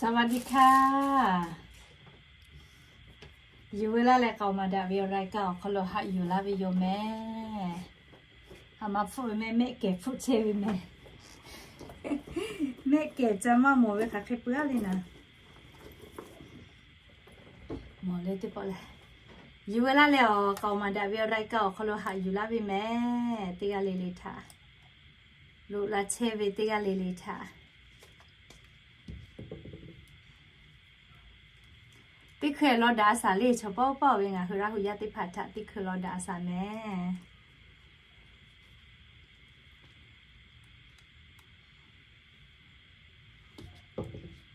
สวัสดีค่ะ Yuˬ ve laˇ leh k'aoˍ maˍ daꞈ ve awˬ รายการ awˬ hk'aw lo haꞈ yuˬ laˇ ve yoˬ mehˍ. Haꞈ ma hpfuhˆ ve mehˆ, mehˆ kehˬ hpfuhˆ chehˇ ve mehˍ. Mehˆ kehˬ ca maˇ mawˬ ve hk'aˬ hk'e peuˬ aˉ le naˍ. Mawˬ le teˇ pawˆ lehˬ, yuˬ ve laˇ leh awˬ k'aoˍ maˍ daꞈ ve awˬ รายการ awˬ hk'aw lo haꞈ yuˬ laˇ ve mehˍ. Teˇ g'aˇ le le htaꞈ, loꞈ la chehˇ ve teˇ g'aˇ le le htaꞈ teˇ hkui law daꞈ a shaˍ le. Chaw pawˆ pawˆ ve ngaˬ hui Laˇ hu yaˇ teˇ hpaˍ htaꞈ teˇ hkui law daꞈ a shaˍ mehˍ.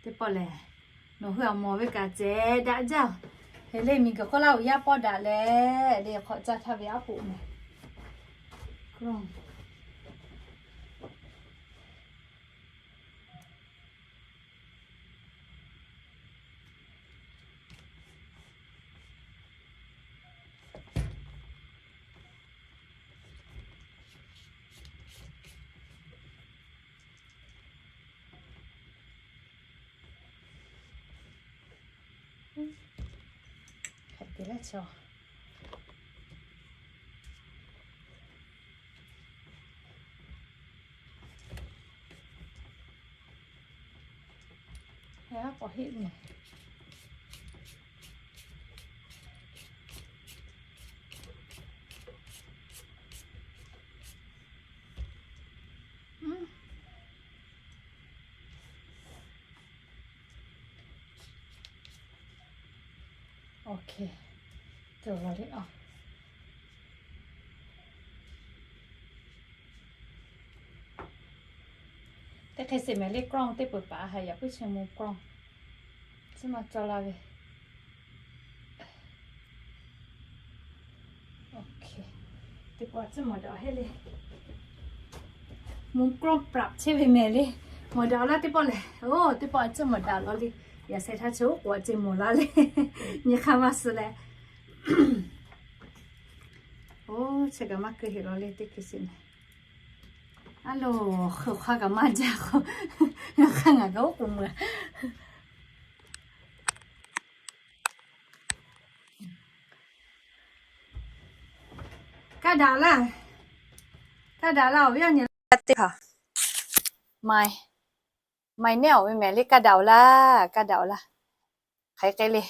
Teˇ pawˆ lehˬ, nawˬ hui awˬ mawˬ ve kaꞈ ceh daꞈ jaˇ. Hk'e le miˬguiˬ hk'oˆ Laˇ hu yaˇ pawˆ daꞈ leh le hk'awꞈ caˇ htaˇ ve aˉ poꞈ mehˍ. Hk'e te laˇ chaw. Aˉ pawˍ heˆ mehˍ. Teˇ hk'e sheˍ mehˍ le กล้อง teˇ peuˬ paˍ haꞈ yaꞈ puiˉ chi mvuh กล้อง chi ma cawˬ la ve. Teˇ pawˆ tcuhˉ mawˬ daꞈ heˆ le. Mvuh กล้อง praꞈ chehˇ ve mehˍ le. Mawˬ daꞈ laˇ teˇ pawˆ lehˬ. Oˇ, teˇ pawˆ tcuhˉ mawˬ daꞈ law le. Yaꞈ sheh htaˇ chi oˉ k'oꞈ a ce mawˬ laˇ le. Nyi hk'aˇ maˇ suh leh. Oˇ, chi kaꞈ maˇ keu heˆ law le teˇ hkui sheˍ mehˍ. Aˉ loˬ, hk'aˬ kaꞈ maˇ jaˇ k'o, hk'aˬ ngaˬ kaꞈ oˉ k'oꞈ meuˬ. Kaˇ daꞈ laˇ, kaˇ daꞈ laˇ awˬ viˉ awˬ nyi teˇ hpaˍ. Mai, mai neˉ awˬ ve mehˍ le kaˇ daꞈ awˬ laˇ, kaˇ daꞈ awˬ laˇ. Hk'aˬ hk'e le,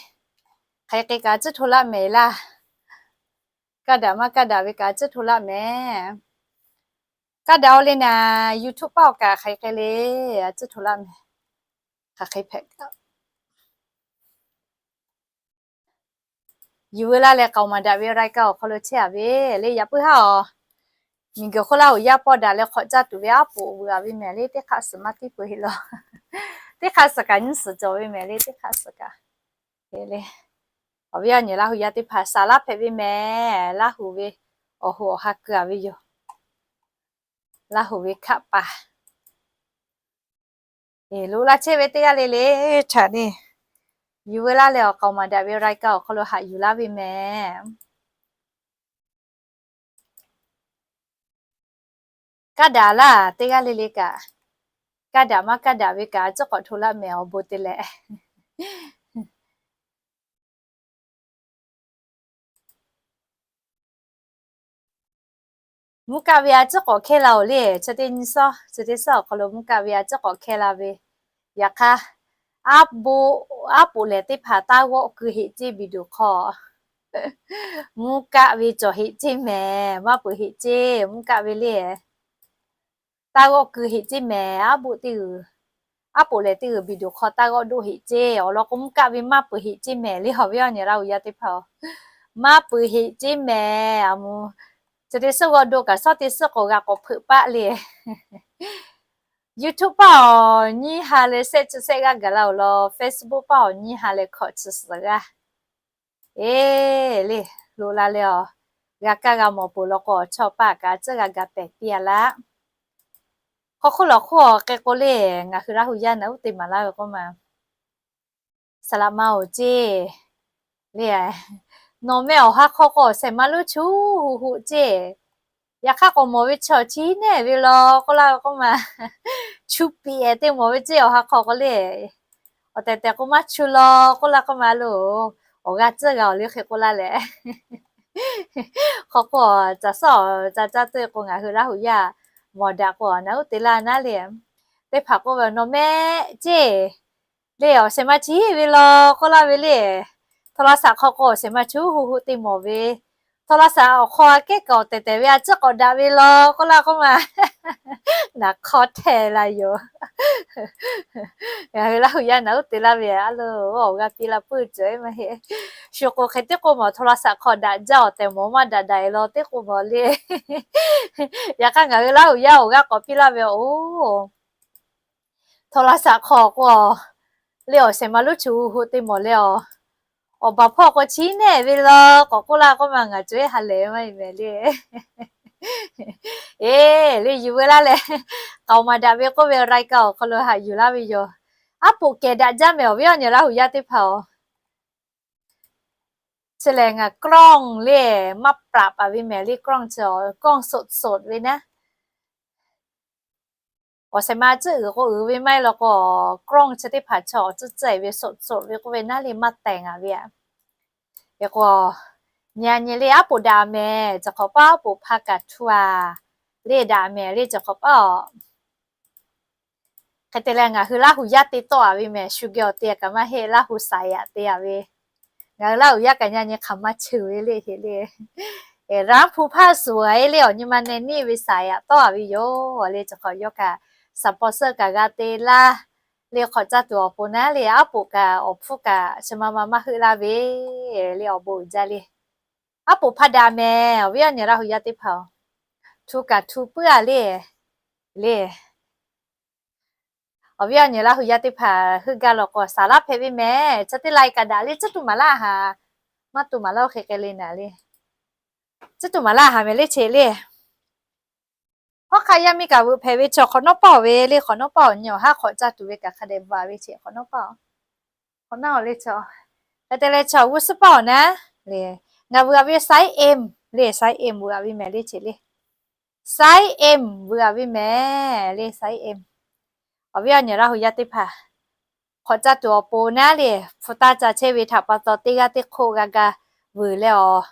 hk'aˬ hk'e kaꞈ tcuhˇ hto laˇ mehˍ laˇ. Kaˇ daꞈ maˇ kaˇ daꞈ ve kaꞈ tcuhˇ hto laˇ mehˍ. Kaˇ daꞈ awˬ le naˍ, YouTube paˆ awˬ kaꞈ hk'aˬ hk'e le, tcuhˇ hto laˇ mehˍ. Hk'aˬ hk'e hpehꞈ kaꞈ Yuˬ veu laˇ leh k'aoˍ maˍ daꞈ ve รายการ awˬ hk'aw lo chehˇ a ve le. Yaꞈ puiˉ haˉ awˬ, miˬguiˬ hk'oˆ Laˇ hu yaˇ pawˆ daꞈ leh hk'awꞈ caˇ tuˬ ve aˉ poꞈ vuiˬ a ve mehˍ le. Teˇ hk'aˆ suhˍ maˇ tiˉ peuˬ heˆ law. Teˇ hk'aˆ suhˍ kaꞈ nyiˇ suhˍ cawˬ ve mehˍ le. Teˇ hk'aˆ suhˍ kaꞈ le. Awˬ viˉ awˬ nyi Laˇ hu yaˇ teˇ hpaˍ saˍ laˇ hpehꞈ ve mehˍ. Laˇ hu ve awˬ hoꞈ awˬ ha keu a ve yoˬ. Laˇ hu ve hkaˆ paˍ loꞈ la chehˇ ve teˇ g'aˇ le le htaꞈ le, yuˬ veu laˇ leh awˬ k'aoˍ maˍ daꞈ ve รายการ awˬ hk'aw lo haꞈ yuˬ laˇ ve mehˍ. Kaˇ daꞈ laˇ teˇ g'aˇ le le kaꞈ, kaˇ daꞈ maˇ kaˇ daꞈ ve kaꞈ a ciˉ k'awꞈ hto laˇ mehˍ awˬ bon te leh. Mvuhˇ kaˆ ve a ciˉ k'awꞈ hkehˇ la oˬ le. Chi teˇ nyi suhˉ, chi teˇ suhˉ awˬ hk'aw lo mvuhˇ kaˆ ve a ciˉ k'awꞈ hkehˇ la ve. Yaꞈ hk'aˇ, aˉ poꞈ, aˉ poꞈ lehˬ teˇ hpaˍ taˇ g'awˆ keu heꞈ ceˇ video hk'aw. Mvuhˇ kaˆ ve cawˬ heꞈ ceˇ mehˍ, maˇ peuˬ heꞈ ceˇ mvuhˇ kaˆ ve le. Taˇ g'awˆ keu heꞈ ceˇ mehˍ. Aˉ poꞈ teˇ g'uiˬ, aˉ poꞈ lehˬ teˇ g'uiˬ video hk'aw taˇ g'awˆ doˆ heꞈ ceˇ. Awˬ lawn k'o mvuhˇ kaˆ ve maˇ peuˬ heꞈ ceˇ mehˍ le. Awˬ viˉ awˬ nyi Laˇ hu yaˇ teˇ hpaˍ-oˬ, maˇ peuˬ heꞈ ceˇ mehˍ. A mvuh, chi teˇ suhˉ g'awˆ doˆ kaꞈ shawˉ teˇ suhˉ k'awꞈ g'a k'awꞈ hpeuꞈ paˆ le. YouTube paˆ awˬ nyiˇ ha leh shehˆ chi shehˆ g'aˇ gaˬ la oˬ law. Facebook paˆ awˬ nyiˇ ha leh hkawꞈ chi suhˍ g'aˇ. Eˬ le, loꞈ la leh awˬ g'a kaˇ g'a mawˬ peuˬ law k'o, awˬ chawˇ paˆ kaꞈ a ciˉ g'a ga pehˍ piˇ a laˇ. Hk'aw hk'oˆ lawˬ hk'oˆ awˬ hk'e k'o le, ngaˬ hui Laˇ hu yaˇ naˬ uˉ te maˍ laˇ ve k'oˆ ma, saˍ laꞈ ma oˬ ceˇ le. Nawˬ meh awˬ ha hk'aw k'o awˬ shehˍ ma lonˉ chu hu hu ceˇ. Yaꞈ hk'aˇ k'awꞈ mawˬ ve chaw chi neˉ ve law k'oˆ laˇ ve k'oˆ ma, chu piꞈ ehˍ te mawˬ ve ceˇ awˬ ha hk'aw k'o le. Awˬ tehˬ tehˬ k'o maˇ chu law k'oˆ laˇ k'oˆ ma loˬ. Awˬ g'aˇ tcuhˇ g'a awˬ liˇ hk'e k'oˆ laˇ leh, hk'aw k'o caˬ suhˉ awˬ ca caˇ tuˬ k'o ngaˬ hui Laˇ huˍ yaˇ mawˬ daꞈ k'o naˬ uˉ te laˇ naˉ le. Teˇ hpaˍ k'oˆ ve, Nawˬ mehˆ ceˇ le, awˬ shehˍ ma chi ve law k'oˆ laˇ ve le. Htawˇ laˇ saꞈ hk'aw k'o awˬ shehˍ ma chu hu hu te mawˬ ve, htawˇ laˇ saꞈ awˬ hk'aw aꞈ kehˉ kaꞈ awˬ tehˬ tehˬ ve a ciˉ k'awꞈ daꞈ ve law k'oˆ laˇ k'oˆ ma, naˬ hk'aw htehˇ la yoˬ. Ngaˬ hui Laˇ huˍ yaˇ naˬ uˉ te laˇ ve a loˬ, awˬ g'aˇ piˇ la puiˉ cawˬ maˇ heˆ. Shu k'o hk'e teˇ k'oˆ mawˬ, htawˇ laˇ saꞈ hk'aw daꞈ jaˇ awˬ tehˬ mawˬ maˇ daꞈ daꞈ e law teˇ k'oˆ mawˬ le. Yaꞈ hk'aˇ ngaˬ hui Laˇ huˍ yaˇ awˬ g'aˇ k'awꞈ piˇ laˇ ve oˬ. Htawˇ laˇ saꞈ hk'aw k'o le awˬ shehˍ ma lonˉ chu hu hu te mawˬ le a, awˬ baˬ hpawˇ k'o chi nehˆ ve law k'awꞈ k'oˆ laˇ k'oˆ ma ngaˬ cawˬ e ha lehˬ maˇ heˆ mehˍ le. Eˬ, le yuˬ veu laˇ leh, k'aoˍ maˍ daꞈ ve k'oˆ ve รายการ awˬ hk'aw lo haꞈ yuˬ laˇ ve yoˬ. Aˉ poꞈ kehˬ daꞈ jaˇ mehˍ awˬ viˉ awˬ nyi Laˇ huˍ yaˇ teˇ hpaˍ-oˬ. Chi lehˬ ngaˬ กล้อง le maˇ ปรับ paˍ ve mehˍ le, กล้อง chi กล้อง สดๆ ve naˉ. Awˬ shehˍ ma tcuhˆ uiˍ k'o uiˍ ve maˇ heˆ law k'o, กล้อง chi teˇ hpaˍ chaw awˬ tcuhˆ tcuhˆ ve สดๆ ve k'oˆ ve naˉ le maˇ tehˬ ngaˬ ve a. Eˬ k'o, nyi a nyi le aˉ poꞈ daꞈ mehˍ, cawˬ hk'awꞈ paˇ aˉ poꞈ hpa kaꞈ htu a le daꞈ mehˍ le cawˬ hk'awꞈ paˇ a. Hk'e te leh ngaˬ hui Laˇ huˍ yaˇ te tawˆ a ve mehˍ, shu geh awˬ te kaꞈ maˇ heˆ, Laˇ huˍ saiˍ yaꞈ te a ve. Ngaˬ hui Laˇ huˍ yaˇ kaꞈ nyi a nyi hk'aˬ maˇ cheuˬ ve le heˆ le. Raˉ hpu hpaˇ suhˍ a e le awˬ nyi ma neh niˇ ve saiˍ yaꞈ tawˆ a ve yoˬ le cawˬ hk'awꞈ yawˇ kaꞈ, สปอนเซอร์ kaꞈ g'a te laˇ le, hk'awꞈ caˇ tuˬ awˬ pon naˉ le aˉ poꞈ kaꞈ awˬ hpfuhˇ kaꞈ chi ma ma maˇ heuˆ laˇ ve le awˬ bon uiˍ jaˇ le. Aˉ poꞈ hpa daꞈ mehˍ awˬ viˉ awˬ nyi Laˇ huˍ yaˇ teˇ hpaˍ-oˬ. Htu kaꞈ htu puiˉ a le le. Awˬ viˉ awˬ nyi Laˇ huˍ yaˇ teˇ hpaˍ heuˆ gaˇ law k'o saˍ laˇ hpehꞈ ve mehˍ. Chi teˇ lai kaꞈ daꞈ le, tcuhˉ tuˬ maˍ laˇ haˍ, maˇ tuˬ maˍ laˇ oˇ hk'e k'ai le naˍ le. Tcuhˉ tuˬ maˍ laˇ haˍ mehˍ le che le. Hawˉ hk'aˆ yaˇ miˇ kaꞈ veuꞈ hpehꞈ ve chaw hk'awꞈ nawˉ paˇ-oˬ ve le, hk'awꞈ nawˉ paˇ awˬ nyi awˬ haˉ hk'awꞈ caˇ tuˬ ve kaꞈ hk'a dehꞈ bvuhꞈ ve che hk'awꞈ nawˉ paˇ-oˬ. Hk'awꞈ nawˉ le chaw, hk'e te leh chaw g'uˇ suhˉ paˇ awˬ naˉ le, ngaˬ veuꞈ a ve ไซส์ M le, ไซส์ M veuꞈ a ve mehˍ le che le. ไซส์ M veuꞈ a ve mehˍ le ไซส์ M. Awˬ viˉ awˬ nyi Laˇ huˍ yaˇ teˇ hpaˍ hk'awꞈ caˇ tuˬ awˬ pon naˉ le, hpu taˇ ca chehˇ ve htaꞈ pa taw teˇ g'aˇ teˇ hk'oˆ g'a ga veuꞈ leh awˬ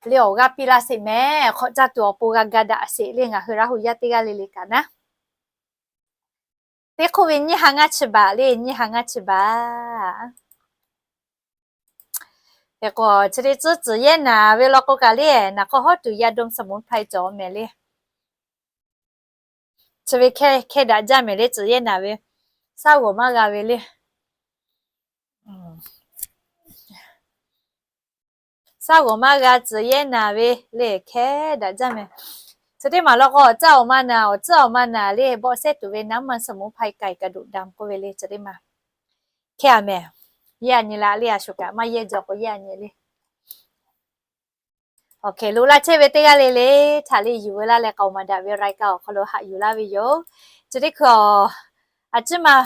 le awˬ g'aˇ piˇ laˇ sheˍ mehˍ. Hk'awꞈ caˇ tuˬ awˬ pon g'a ga daꞈ sheˍ le ngaˬ hui Laˇ huˍ yaˇ teˇ g'aˇ le le kaꞈ naˉ. Teˇ hk'oˆ ve nyiˇ ha ngaˇ chi baꞈ le, nyiˇ ha ngaˇ chi baꞈ. Hk'e k'o chi teˇ tcuhˉ tcuhˬ yehˇ naˍ ve law k'o kaꞈ le, naˍ hk'aw hawˉ tuˬ ยาดมสมุนไพร cawˬ mehˍ le. Chi ve hkehˇ daꞈ jaˇ mehˍ le, tcuhˬ yehˇ naˍ ve, saˉ g'awˬ maˇ g'a ve le. Saˉ g'awˬ maˇ g'a tcuhˬ yehˇ naˍ ve le hkehˇ daꞈ jaˇ mehˍ. Chi teˇ maˬ law k'o awˬ caˇ awˬ ma naˍ, awˬ tcuhˉ awˬ ma naˍ le, บอสเซต tuˬ ve น้ำมันสมุนไพร ไก่กระดูกดำ k'oˆ ve le chi teˇ maˬ hkehˇ a mehˍ. Yehˇ a nyi la le, a shuˍ kaꞈ maˇ yehˇ jaw k'o yehˇ a nyi le. Awˬ hk'e lo laˇ chehˇ ve teˇ g'aˇ le le htaꞈ le yuˬ veu laˇ leh k'aoˍ maˍ daꞈ ve รายการ awˬ hk'aw lo haꞈ yuˬ laˇ ve yoˬ. Chi teˇ hkui a, a ciˉ ma,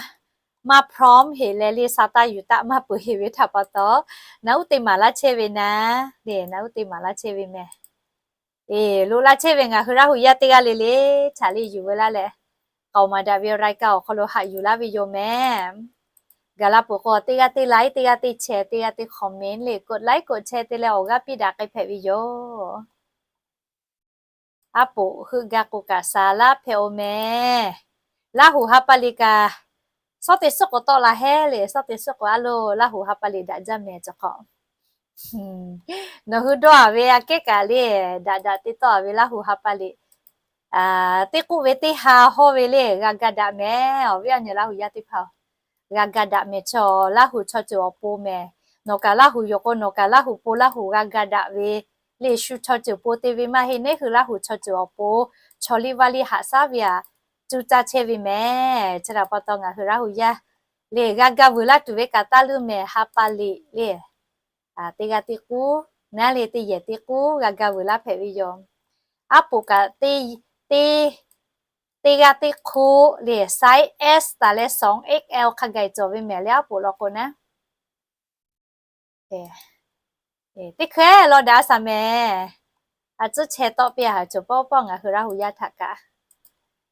maˇ พร้อม heˍ leh le sa taˇ yuˬ taˆ maˇ peuˬ heˍ ve htaꞈ pa taw, naˬ uˉ te maˍ laˇ chehˇ ve naˉ le, naˬ uˉ te maˍ laˇ chehˇ ve mehˍ. Eˬ, lo laˇ chehˇ ve ngaˬ hui Laˇ huˍ yaˇ teˇ g'aˇ le le htaꞈ le yuˬ veu laˇ leh, k'aoˍ maˍ daꞈ ve รายการ awˬ hk'aw lo haꞈ yuˬ laˇ ve yoˬ mehˍ. Gaˬ la peuˬ k'o teˇ g'aˇ teˇ like, teˇ g'aˇ teˇ share, teˇ g'aˇ teˇ comment le, กดไลค์ กดแชร์ te leh awˬ g'aˇ piˇ daꞈ k'ai hpehꞈ ve yoˬ. Aˉ poꞈ heuˆ gaˇ k'o kaꞈ saˍ laˇ hpehꞈ-oˬ mehˍ. Laˇ huˍ ha pa liꞈ kaꞈ, sawˉ te suhˉ k'awꞈ tawˆ la hehˉ le, sawˉ te suhˉ k'awꞈ a loˬ, Laˇ huˍ ha pa liꞈ daꞈ jaˇ mehˍ cawˬ hk'awꞈ. Nawˬ hui dawˇ a ve aꞈ kehˉ kaꞈ le, daꞈ daꞈ te tawˆ a ve Laˇ huˍ ha pa liꞈ, teˇ k'oˆ ve teˇ ha hawˇ ve le g'a ga daꞈ mehˍ. Awˬ viˉ awˬ nyi Laˇ huˍ yaˇ teˇ hpaˍ-oˬ, g'a ga daꞈ mehˍ chaw Laˇ huˍ chaw ceuˬ awˬ pon mehˍ. Nawˬ kaꞈ Laˇ huˍ yoˬ k'o nawˬ kaꞈ Laˇ huˍ pon Laˇ huˍ g'a ga daꞈ ve le, shu chaw ceuˬ pon te ve maˇ heˆ, neˉ hui Laˇ huˍ chaw ceuˬ awˬ pon chaw liˇ vaˇ liˇ haꞈ shaˉ ve aꞈ cuˇ caˇ chehˇ ve mehˍ. Chi htaꞈ pa taw ngaˬ hui Laˇ huˍ yaˇ le g'a ga vuiˬ laˇ tuˬ ve kaꞈ taˇ leuˇ mehˍ, ha pa liꞈ le. Teˇ g'aˇ teˇ k'uˉ, naˉ le teˇ yehˬ teˇ k'uˉ g'a ga vuiˬ laˇ hpehꞈ ve yoˬ. Aˉ poꞈ kaꞈ teˇ, teˇ, teˇ g'aˇ teˇ hk'oˆ le size S taˍ leh สอง XL hk'a gaˬ cawˬ ve mehˍ le aˉ poꞈ law k'o naˉ. Teˇ hkeh law daꞈ shaˍ mehˍ. A tcuhˉ chehˇ tawˆ piˇ a haˍ cawˬ pawˆ pawˆ ngaˬ hui Laˇ huˍ yaˇ htaꞈ kaꞈ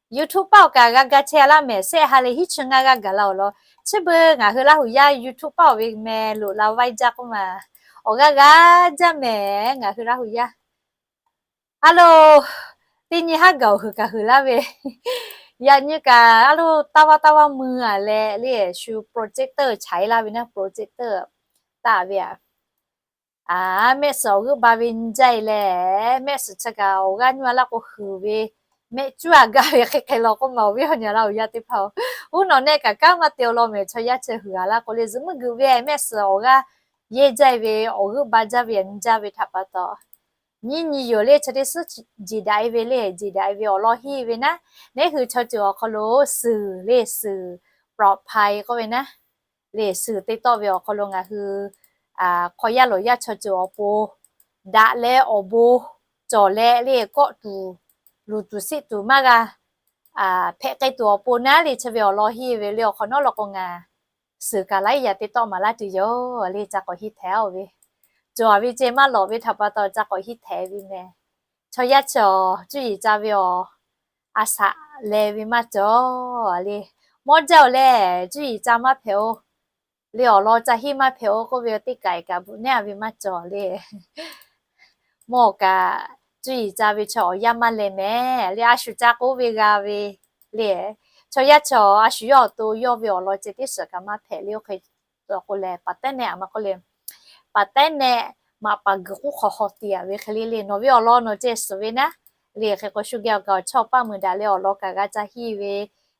YouTube paˆ awˬ kaꞈ g'a ga chehˇ laˇ mehˍ, shehˆ ha leh hiˉ chi ngaˇ g'aˇ gaˬ la awˬ lawn. Chi beuꞈ ngaˬ hui Laˇ huˍ yaˇ YouTube paˆ awˬ ve meh loꞈ la vaiˇ jaˇ k'oˆ ma, awˬ g'aˇ g'aˇ jaˇ mehˍ ngaˬ hui Laˇ huˍ yaˇ. A lo, teˇ nyi haˉ gaˬ awˬ huiˍ kaꞈ huiˍ laˇ ve, yaꞈ nyi kaꞈ a lo, taˇ vaˇ taˇ vaˇ mui a leh le shu projector chaiˉ laˇ ve naˉ, projector taˆ ve a. A, mehˆ suhˍ awˬ g'euˆ ba ve nyi jaˇ e leh, mehˆ suhˍ chi kaꞈ awˬ g'aˇ nyuˇ a laˇ k'o huiˍ ve, mehˆ cuˉ a gaˇ ve hk'e hk'e law k'oˆ ma, awˬ viˉ awˬ nyi Laˇ huˍ yaˇ teˇ hpaˍ-oˬ, uˉ nawˬ nehˆ kaꞈ kanˉ maˇ te awˬ lawn mehˍ. Chaw yaˇ chi huiˍ a laˇ k'o le zuhꞈ meuˇ geuꞈ ve mehˆ suhˍ awˬ g'aˇ yehˇ jaˇ e ve, awˬ g'euˆ ba jaˇ ve a nyi jaˇ ve htaꞈ pa taw, nyiˇ nyi yoˬ le chi teˇ suhˉ jeˬ daꞈ e ve le, jeˬ daꞈ e ve awˬ lawn henˇ ve naˉ, neˉ hui chaw ceuˬ awˬ hk'aw lo suhˍ le suhˍ ปลอดภัย k'oˆ ve naˉ, le suhˍ teˇ tawˆ ve awˬ hk'aw lo ngaˬ hui hk'aw yaˇ lawˬ yaˇ chaw ceuˬ awˬ pon daꞈ leh awˬ bon cawˬ leh le kawˆ tuˬ, luˬ tuˬ siˆ tuˬ maˇ g'a hpehꞈ k'ai tuˬ awˬ pon naˉ le chi ve awˬ lawn henˇ ve le awˬ hk'awꞈ nawˉ law k'o ngaˬ suhˍ kaꞈ laiˉ yaꞈ teˇ tawˆ maˍ laˇ tuˬ yoˬ le ca k'awꞈ henˇ htehꞈ-oˬ ve, cawˬ a ve ceh maˇ lawꞈ ve htaꞈ pa taw ca k'awꞈ henˇ htehꞈ ve mehˍ. Chaw yaˇ chi awˬ cuˇ yiˍ ca ve awˬ a shaꞈ leh ve maˇ cawˬ le. Mawˇ jaˇ-oˬ lehˬ cuˇ yiˍ ca maˇ hpehꞈ-oˬ le, awˬ lawn ca henˇ maˇ hpehꞈ-oˬ k'oˆ ve teˇ kaꞈ kaꞈ bvuhꞈ nehˉ a ve maˇ cawˬ le. Mawˇ kaꞈ cuˇ yiˍ ca ve chaw awˬ yanˇ maˇ leh mehˍ le, a shu ca k'oˆ ve g'a ve le. Chaw yaˇ chi a shu yawˇ awˬ to yawˇ ve awˬ lawn ceh tiˉ suhˍ kaꞈ maˇ hpehꞈ le. Oˇ hk'e k'o lehˬ paˍ tehˉ nehˆ a maˇ k'oˆ le, paˍ tehˉ nehˆ maꞈ paˍ guiˬ k'oˆ hk'aw hk'aw te a ve hk'e le le, nawˬ ve awˬ lawn nawˬ ceh suhˍ ve naˉ le. Hk'e k'o shu geh awˬ kaˍ awˬ chawˇ paˆ meuˍ daꞈ leh awˬ lawn kaꞈ g'a ca henˇ ve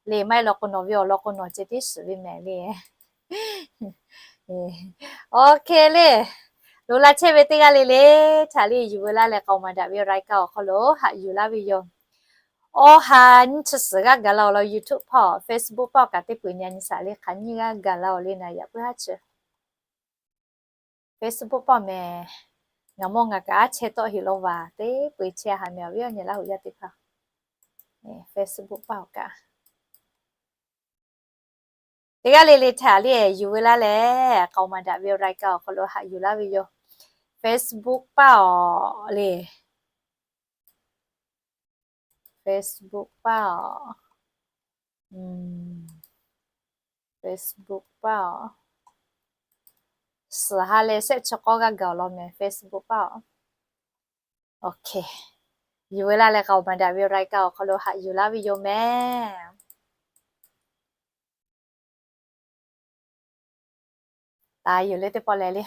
le. Maˇ heˆ law k'o nawˬ ve awˬ lawn k'o nawˬ ceh tiˉ suhˍ ve mehˍ le. Oˇ hk'e le, loꞈ la chehˇ ve teˇ g'aˇ le le htaꞈ le yuˬ veu laˇ leh k'aoˍ maˍ daꞈ ve รายการ awˬ hk'aw lo haꞈ yuˬ laˇ ve yoˬ. Awˇ ha nyiˇ chi suhˍ g'aˇ gaˬ la awˬ lawn YouTube paˆ, Facebook paˆ kaꞈ teˇ peuˬ nyi a nyi shaˍ le hk'aˬ nyiˇ g'aˇ gaˬ la awˬ le naˍ yaꞈ puiˉ haˉ chi. Facebook paˆ mehˍ, ngaˬ mawˇ ngaˬ kaꞈ a chehˇ tawˆ heꞈ law vaˬ teˇ peuˬ chehˇ ha mehˍ awˬ viˉ awˬ nyi Laˇ huˍ yaˇ teˇ hpaˍ. Facebook paˆ awˬ kaꞈ teˇ g'aˇ le le htaꞈ le yuˬ veu laˇ leh k'aoˍ maˍ daꞈ ve รายการ awˬ hk'aw lo haꞈ yuˬ laˇ ve yoˬ. Facebook paˆ awˬ le, Facebook paˆ awˬ, Facebook paˆ awˬ, suhˍ ha leh shehˆ chi k'awˇ g'aˇ gaˬ awˬ lawn mehˍ Facebook paˆ awˬ. Yuˬ veu laˇ leh k'aoˍ maˍ daꞈ ve รายการ awˬ hk'aw lo haꞈ yuˬ laˇ ve yoˬ mehˍ. Taˍ yoˬ le teˇ pawˆ lehˬ le.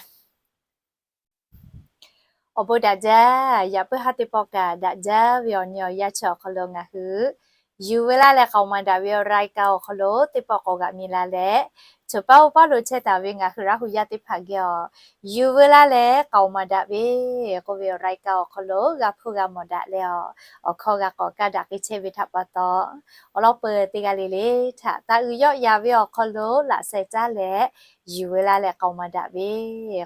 Awˬ bon daꞈ jaˇ, yaꞈ puiˉ haˉ teˇ pawˆ kaꞈ daꞈ jaˇ ve awˬ nyi awˬ yanˇ chi awˬ hk'aw lo ngaˬ hui yuˬ veu laˇ leh k'aoˍ maˍ daꞈ ve รายการ awˬ hk'aw lo teˇ pawˆ k'awꞈ g'aꞈ mi la leh, chaw paˇ oˇ paˇ lo chehˇ taˍ ve ngaˬ hui Laˇ huˍ yaˇ teˇ hpaˍ geh awˬ yuˬ veu laˇ leh k'aoˍ maˍ daꞈ ve k'oˆ ve รายการ awˬ hk'aw lo g'a hpuˇ g'a mawˬ daꞈ leh awˬ, awˬ hkawˇ g'a k'awꞈ kaˇ daꞈ k'ai chehˇ ve htaꞈ pa taw, awˬ lawn peuˬ teˇ g'aˇ le le htaꞈ taˇ uiˍ yawˆ ya ve awˬ hk'aw lo laꞈ sheh caˉ leh yuˬ veu laˇ leh k'aoˍ maˍ daꞈ ve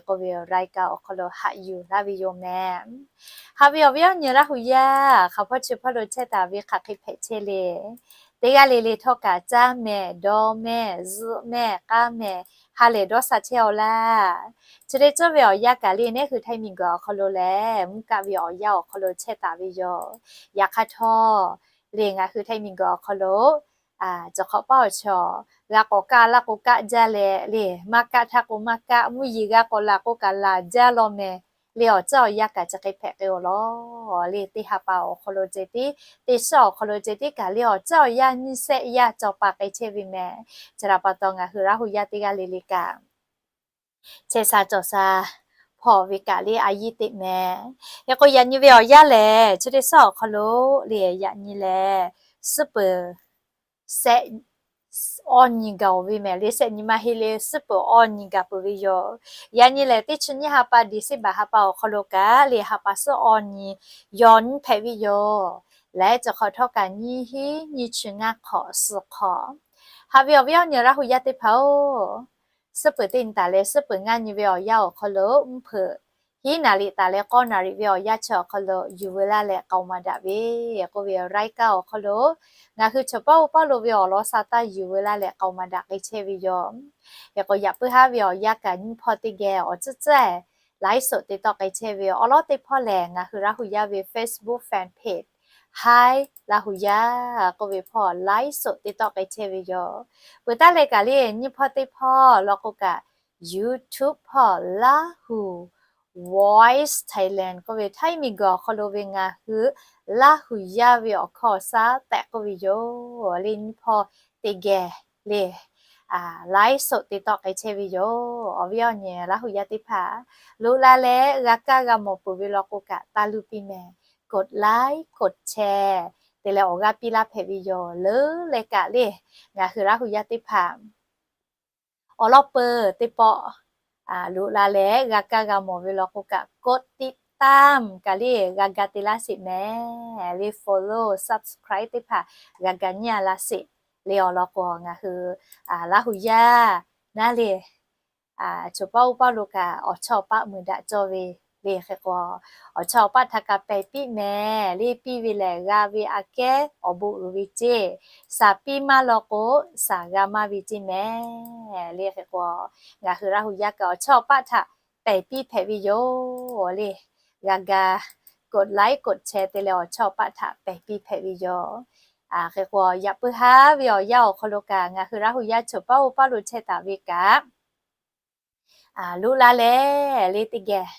k'oˆ ve รายการ awˬ hk'aw lo haꞈ yuˬ laˇ ve yoˬ mehˍ. Haꞈ ve awˬ viˉ awˬ nyi Laˇ huˍ yaˇ hk'aˬ hpawˇ chi hpawˇ lo chehˇ taˍ ve hk'aˬ hk'e hpehꞈ chehˇ le. Teˇ g'aˇ le le htawˇ kaꞈ caˇ mehˍ, dawˇ mehˍ, zuhˆ mehˍ, k'aˇ mehˍ, ha lehˬ dawˇ sha chehˇ aw laˇ. Chi teˇ ceuˬ ve awˬ yanˇ kaꞈ le neˉ hui Htaiˇ miˬ guiˬ awˬ hk'aw lo lehˬ mvuhˇ kaˆ ve awˬ yanˇ awˬ hk'aw lo chehˇ taˍ ve yoˬ. Yaꞈ hk'aˇ htawˇ le ngaˬ hui Htaiˇ miˬ guiˬ awˬ hk'aw lo cawˬ hk'awꞈ paˉ awˬ chaw g'a k'awꞈ kaˇ laˇ k'o kaˆ jaˇ leh le maˇ kaˆ htaˇ k'o maˇ kaˆ, mvuhˇ yeˬ g'a k'awꞈ laˬ k'o kaꞈ laˬ jaˇ law mehˍ. Le awˬ ceuˬ awˬ yanˇ kaꞈ chi hk'e hpehꞈ k'ai aw law le. Teˇ ha pa awˬ hk'aw lo ceh tiˉ, teˇ shiˉ awˬ hk'aw lo ceh tiˉ kaꞈ le awˬ ceuˬ awˬ yanˇ nyiˇ shehˆ yaˇ cawˬ pa k'ai chehˇ ve mehˍ. Chi htaꞈ pa taw ngaˬ hui Laˇ huˍ yaˇ teˇ g'aˇ le le kaꞈ chehˇ sha cawˬ sha hpawˇ ve kaꞈ le a yiˇ teꞈ mehˍ. Hk'e k'o yaꞈ nyi ve awˬ yanˇ lehˬ chi teˇ shiˉ awˬ hk'aw lo le yaꞈ nyi lehˬ suhˉ peuˬ shehˆ awˇ nyi gaˬ ve mehˍ le. Shehˆ nyi maˇ heˆ le, suhˉ peuˬ awˇ nyi gaˬ peuˬ ve yoˬ. Yaꞈ nyi lehˬ teˇ chi nyiˇ ha pa December ha pa awˬ hk'aw lo kaꞈ le ha pa suhˉ awˇ nyi yaw nyiˇ hpehꞈ ve yoˬ. Leh cawˬ hk'awꞈ htawˇ kaꞈ nyiˇ hinˉ nyiˇ chi ngaˇ hk'awꞈ suhˍ hk'awꞈ. Haꞈ ve awˬ viˉ awˬ nyi Laˇ huˍ yaˇ teˇ hpaˍ-oˬ, suhˉ peuˬ teˇ nyi taˍ leh suhˉ peuˬ ngaˇ nyi ve awˬ yanˇ awˬ hk'aw lo mvuhˇ hpeuꞈ hiˉ naˍ riˍ taˍ leh k'awˇ naˍ riˍ ve awˬ yanˇ chi awˬ hk'aw lo yuˬ veu laˇ leh k'aoˍ maˍ daꞈ ve k'oˆ ve รายการ awˬ hk'aw lo ngaˬ hui chaw paˇ oˇ paˇ lo ve awˬ lawn sha taˇ yuˬ veu laˇ leh k'aoˍ maˍ daꞈ k'ai chehˇ ve yoˬ. Hk'e k'o yaꞈ puiˉ haˉ ve awˬ yanˇ kaꞈ nyiˇ hpawˇ teˇ geh awˬ tcuhˉ tcuhˉ ไลฟ์สด te tawˆ k'ai chehˇ ve awˬ lawn teˇ hpawˇ lehˬ ngaˬ hui Laˇ huˍ yaˇ ve Facebook fan page Thai Laˇ huˍ yaˇ k'oˆ ve hpawˇ ไลฟ์สด te tawˆ k'ai chehˇ ve yoˬ. Peuˬ taˉ leh kaꞈ le nyiˇ hpawˇ teˇ hpawˇ law k'o kaꞈ YouTube hpawˇ Lahu Voice Thailand k'oˆ ve Htaiˇ miˬguiˬ awˬ hk'aw lo ve ngaˬ hui Laˇ huˍ yaˇ ve awˬ hkawˇ awˬ shaˉ tehꞈ k'oˆ ve yoˬ. Le nyiˇ hpawˇ teˇ geh le ไลฟ์สด te tawˆ k'ai chehˇ ve yoˬ. Awˬ viˉ awˬ nyi Laˇ huˍ yaˇ teˇ hpaˍ, loꞈ la leh g'a kaˇ g'a mawˬ peuˬ ve law k'o kaꞈ taˇ luˇ piˇ mehˍ, กดไลค์ กดแชร์ te leh awˬ g'aˇ piˇ laˇ hpehꞈ ve yoˬ. Leuˉ leh kaꞈ le ngaˬ hui Laˇ huˍ yaˇ teˇ hpaˍ awˬ lawn peuˬ teˇ pawˆ loꞈ la leh g'a kaˇ g'a mawˬ ve law k'o kaꞈ กดติดตาม kaꞈ le g'a ga te laˇ sheˍ mehˍ. Le follow, subscribe teˇ hpaˍ g'a ga nyi a laˇ sheˍ. Le awˬ lawn k'o ngaˬ hui Laˇ huˍ yaˇ naˉ le choˬ paˆ uˉ paˆ lo kaꞈ awˬ chawˇ awˬ paˆ mui daꞈ cawˇ ve le. Hk'e k'o awˬ chawˇ awˬ paˆ htaꞈ kaꞈ pehˬ piˇ mehˍ. Le piˇ ve lehˬ g'a ve aꞈ kehˉ awˬ bon uiˍ ve ceˇ. Shaˍ piˇ maˇ law k'o shaˍ g'a maˇ ve ceˇ mehˍ. Le hk'e k'o ngaˬ hui Laˇ huˍ yaˇ kaꞈ awˬ chawˇ awˬ paˆ htaꞈ pehˬ piˇ hpehꞈ ve yoˬ le. G'a ga กดไลค์ กดแชร์ te leh awˬ chawˇ awˬ paˆ htaꞈ pehˬ piˇ hpehꞈ ve yoˬ. Hk'e k'o yaꞈ puiˉ haˉ ve awˬ yanˇ awˬ hk'aw lo kaꞈ ngaˬ hui Laˇ huˍ yaˇ choˬ paˆ uˉ paˆ lo chehˇ taˍ ve kaꞈ loꞈ la leh le teˇ geh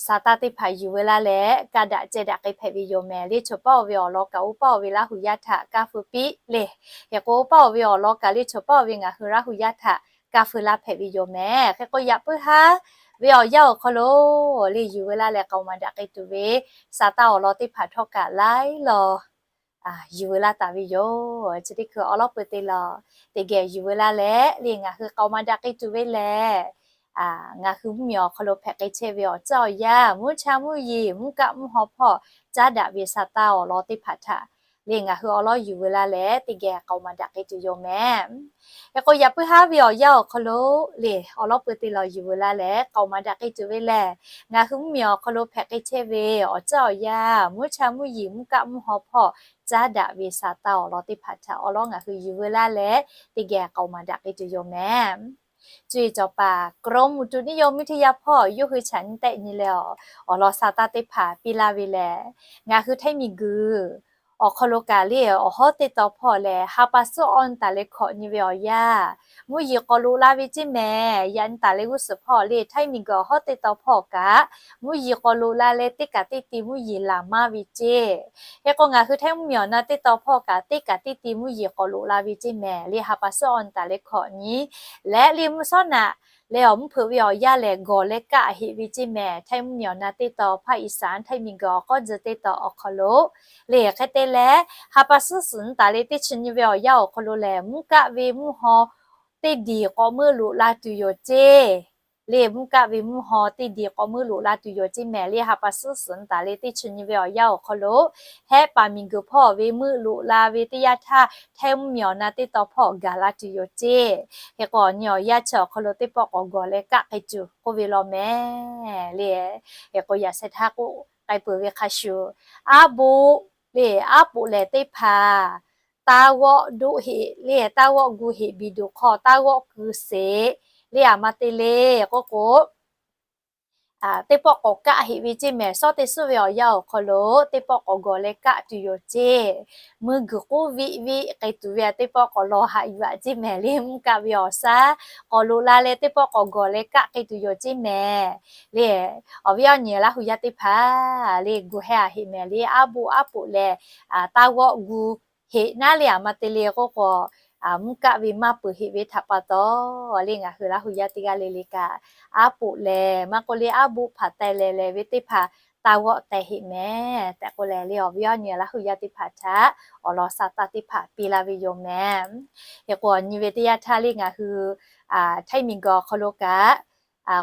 sa taˇ teˇ hpaˍ yuˬ veu laˇ leh ka daꞈ ceh daꞈ k'ai hpehꞈ ve yoˬ mehˍ. Le choˬ paˆ oˬ ve awˬ lawn kaꞈ oˇ paˆ oˬ ve Laˇ huˍ yaˇ htaꞈ kaˇ feu piˇ le. Hk'e k'o oˇ paˆ oˬ ve awˬ lawn kaꞈ le choˬ paˆ oˬ ve ngaˬ hui Laˇ huˍ yaˇ htaꞈ kaˇ feu laˇ hpehꞈ ve yoˬ mehˍ. Hk'e k'o yaꞈ puiˉ haˉ ve awˬ yanˇ awˬ hk'aw lo le yuˬ veu laˇ leh k'aoˍ maˍ daꞈ k'ai tuˬ ve sa taˇ awˬ lawn teˇ hpaˍ htawˇ kaꞈ laiˉ law yuˬ veu laˇ taˍ ve yoˬ. Chi teˇ hkui awˬ lawn peuˬ te lawˬ teˇ geh yuˬ veu laˇ leh le ngaˬ hui k'aoˍ maˍ daꞈ k'ai tuˬ ve lehˬ, ngaˬ hui mvuhˇ miˬ awˬ hk'aw lo hpehꞈ k'ai chehˇ ve awˬ caˇ awˬ yanˇ mvuhˇ cha mvuhˇ yeˬ mvuhˇ kaˆ mvuhˇ haw hpawˇ caˉ daꞈ ve sa taˇ awˬ lawn teˇ hpaˍ htaꞈ le ngaˬ hui awˬ lawn yuˬ veu laˇ leh teˇ geh k'aoˍ maˍ daꞈ k'ai tuˬ yoˬ mehˍ. Hk'e k'o yaꞈ puiˉ haˉ ve awˬ yanˇ awˬ hk'aw lo le awˬ lawn peuˬ te lawˬ yuˬ veu laˇ leh k'aoˍ maˍ daꞈ k'ai tuˬ ve lehˬ, ngaˬ hui mvuhˇ miˬ awˬ hk'aw lo hpehꞈ k'ai chehˇ ve awˬ caˇ awˬ yanˇ mvuhˇ cha mvuhˇ yeˬ mvuhˇ kaˆ mvuhˇ haw hpawˇ caˉ daꞈ ve sa taˇ awˬ lawn teˇ hpaˍ htaꞈ awˬ lawn ngaˬ hui yuˬ veu laˇ leh teˇ geh k'aoˍ maˍ daꞈ k'ai tuˬ yoˬ mehˍ. Cuˇ yiˍ cawˬ paˍ กรมอุตุนิยมวิทยา hpawˇ yawˇ hui chaꞈ nyi tehˆ nyi leh awˬ lawn sa taˇ teˇ hpaˍ piˇ laˇ ve lehˬ, ngaˬ hui Htaiˇ miˬguiˬ awˬ hk'aw lo kaꞈ le awˬ hawˉ teˇ taw hpawˇ lehˬ ha pa suhˉ awˬ nyi taˍ leh hkawꞈ nyi ve awˬ yanˇ mvuhˇ yeˬ k'awꞈ loꞈ la ve ceˇ mehˍ. Yaꞈ nyi taˍ leh g'uˇ suhˍ hpawˇ le Htaiˇ miˬguiˬ awˬ hawˉ teˇ taw hpawˇ kaꞈ mvuhˇ yeˬ k'awꞈ loꞈ la leh teˇ kaꞈ teˇ ti mvuhˇ yeˬ laˬ maˇ ve ceˇ. Hk'e k'o ngaˬ hui Htaiˇ mvuhˇ miˬ awˬ na teˇ taw hpawˇ kaꞈ teˇ kaꞈ teˇ ti mvuhˇ yeˬ k'awꞈ loꞈ la ve ceˇ mehˍ. Le ha pa suhˉ awˬ nyi taˍ leh hkawꞈ nyi leh le mvuhˇ shawˉ naꞈ leh awˬ mvuhˇ hpeuꞈ ve awˬ yanˇ lehˬ gawˬ leh kaˆ heꞈ ve ceˇ mehˍ. Htaiˇ mvuhˇ miˬ awˬ na teˇ taw ภาคอีสาน Htaiˇ miˬguiˬ awˬ k'awˇ tcuh teˇ taw awˬ hk'aw lo le hk'e te leh ha pa suhˉ suhˍ nyi taˍ leh teˇ chi nyi ve awˬ yanˇ awˬ hk'aw lo lehˬ mvuhˇ kaˆ ve mvuhˇ haw teˇ diˬ k'awꞈ meuˆ loꞈ la tuˬ yoˬ ceˇ. Le mvuhˇ kaˆ ve mvuhˇ haw teˇ diˬ k'awꞈ meuˆ loꞈ la tuˬ yoˬ ceˇ mehˍ. Le ha pa suhˉ suhˍ nyi taˍ leh teˇ chi nyi ve awˬ yanˇ awˬ hk'aw lo hehˆ paˍ miˬguiˬ hpawˇ ve meuˆ loꞈ la ve teˇ yanˇ htaˇ Htaiˇ mvuhˇ miˬ awˬ na teˇ taw hpawˇ gaˬ la tuˬ yoˬ ceˇ. Hk'e k'o awˬ nyi awˬ yanˇ chi awˬ hk'aw lo teˇ pawˆ k'awꞈ gawˬ leh kaˆ k'ai tuˬ k'oˆ ve law mehˍ le. Hk'e k'o yaꞈ sheh htaˇ k'oˆ k'ai peuˬ ve hk'a shuˍ, aˉ boˆ le aˉ poꞈ lehˬ teˇ hpaˍ taˇ g'awˆ doˆ heꞈ le taˇ g'awˆ gu heꞈ biˬ duˬ hk'aw taˇ g'awˆ ku sheˍ le aˬ ma te le k'oˆ k'o teˇ pawˆ k'awꞈ kaˆ heꞈ ve ceˇ mehˍ. Shawˉ teˇ suhˉ ve awˬ yanˇ awˬ hk'aw lo teˇ pawˆ k'awꞈ gawˬ leh kaˆ tuˬ yoˬ ceˇ. Mui guiˬ k'oˆ viˆ viˆ k'ai tuˬ ve a teˇ pawˆ k'awꞈ lawˬ haꞈ yuˬ a ceˇ mehˍ. Le mvuhˇ kaˆ ve awˬ shaˉ k'awꞈ loꞈ la leh teˇ pawˆ k'awꞈ gawˬ leh kaˆ k'ai tuˬ yoˬ ceˇ mehˍ. Le awˬ viˉ awˬ nyi Laˇ huˍ yaˇ teˇ hpaˍ le gu heh a heꞈ mehˍ. Le aˉ boˆ aˉ poꞈ lehˬ taˇ g'awˆ gu heꞈ naˉ le aˬ ma te le k'oˆ k'o mvuhˇ kaˆ ve maˇ peuˬ heꞈ ve htaꞈ pa taw le ngaˬ hui Laˇ huˍ yaˇ teˇ g'aˇ le le kaꞈ aˉ poꞈ lehˬ maˇ k'oˆ le aˉ boˆ hpaꞈ teh leh leh ve teˇ hpaˍ taˇ g'awˆ teh heꞈ mehˍ tehꞈ k'oˆ leh le awˬ viˉ awˬ nyi Laˇ huˍ yaˇ teˇ hpaˍ htaꞈ awˬ lawn sa taˇ teˇ hpaˍ piˇ laˇ ve yoˬ mehˍ. Hk'e k'o awˬ nyi ve teˇ yanˇ htaˇ le ngaˬ hui Htaiˇ miˬguiˬ awˬ hk'aw lo kaꞈ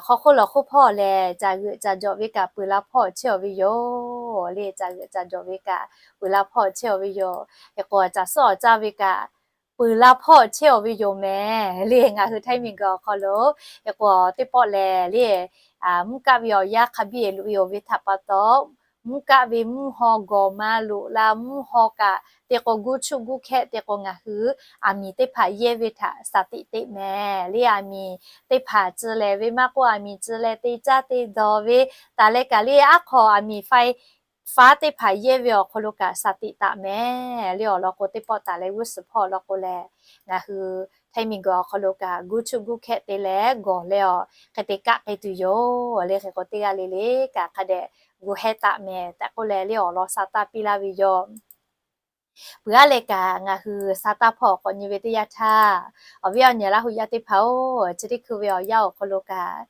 hk'aw hk'oˆ lawˬ hk'oˆ hpawˇ lehˬ caˬ g'euꞈ caˬ jawꞈ ve kaꞈ peuˬ la hpawˇ chehˇ aˬ ve yoˬ. Le caˬ g'euꞈ caˬ jawꞈ ve kaꞈ peuˬ la hpawˇ chehˇ aˬ ve yoˬ. Hk'e k'o caˬ suhˉ awˬ caˇ ve kaꞈ peuˬ la hpawˇ chehˇ aˬ ve yoˬ mehˍ. Le ngaˬ hui Htaiˇ miˬguiˬ awˬ hk'aw lo hk'e k'o teˇ pawˆ lehˬ le mvuhˇ kaˆ ve awˬ yanˇ hk'a biˇ loꞈ e oˬ ve htaꞈ pa taw mvuhˇ kaˆ ve mvuhˇ haw gawˬ ma loꞈ la mvuhˇ haw kaꞈ te k'o guˇ chuˆ guˇ hkehˆ te k'o ngaˬ hui aˬ miˍ teˇ hpaˍ yehˇ ve htaꞈ shaˍ teꞈ teꞈ mehˍ. Le aˬ miˍ teˇ hpaˍ tcuh leh ve maˇ k'oˆ aˬ miˍ tcuh leh te caˇ te dawˬ ve taˍ leh kaꞈ le aˉ hk'aw aˬ miˍ faiˇ faˉ teˇ hpaˍ yehˇ ve awˬ hk'aw lo kaꞈ shaˍ tiꞈ taˍ mehˍ le. Awˬ lawn k'o, teˇ pawˆ taˍ leh g'uˇ suhˍ hpawˇ awˬ lawn k'o lehˬ, ngaˬ hui htaiˇ miˬ guiˬ awˬ hk'aw lo kaꞈ guˇ chuˇ guˇ hkehˆ te leh gawˬ leh awˬ hk'e te kaˆ k'ai tuˬ yoˬ le. Hk'e k'o, teˇ g'aˇ le le kaꞈ hk'a dehꞈ gu heh taˍ mehˍ tehꞈ k'oˆ leh le awˬ lawn sa taˇ piˇ laˇ ve yoˬ. Peuˬ aˉ leh kaꞈ ngaˬ hui sa taˇ hpawˇ awˬ k'awꞈ nyi ve teˇ yanˇ htaˇ, awˬ viˉ awˬ nyi Laˇ hu yaˇ teˇ hpaˍ-oˬ, chi teˇ hkui ve awˬ yanˇ awˬ hk'aw lo kaꞈ,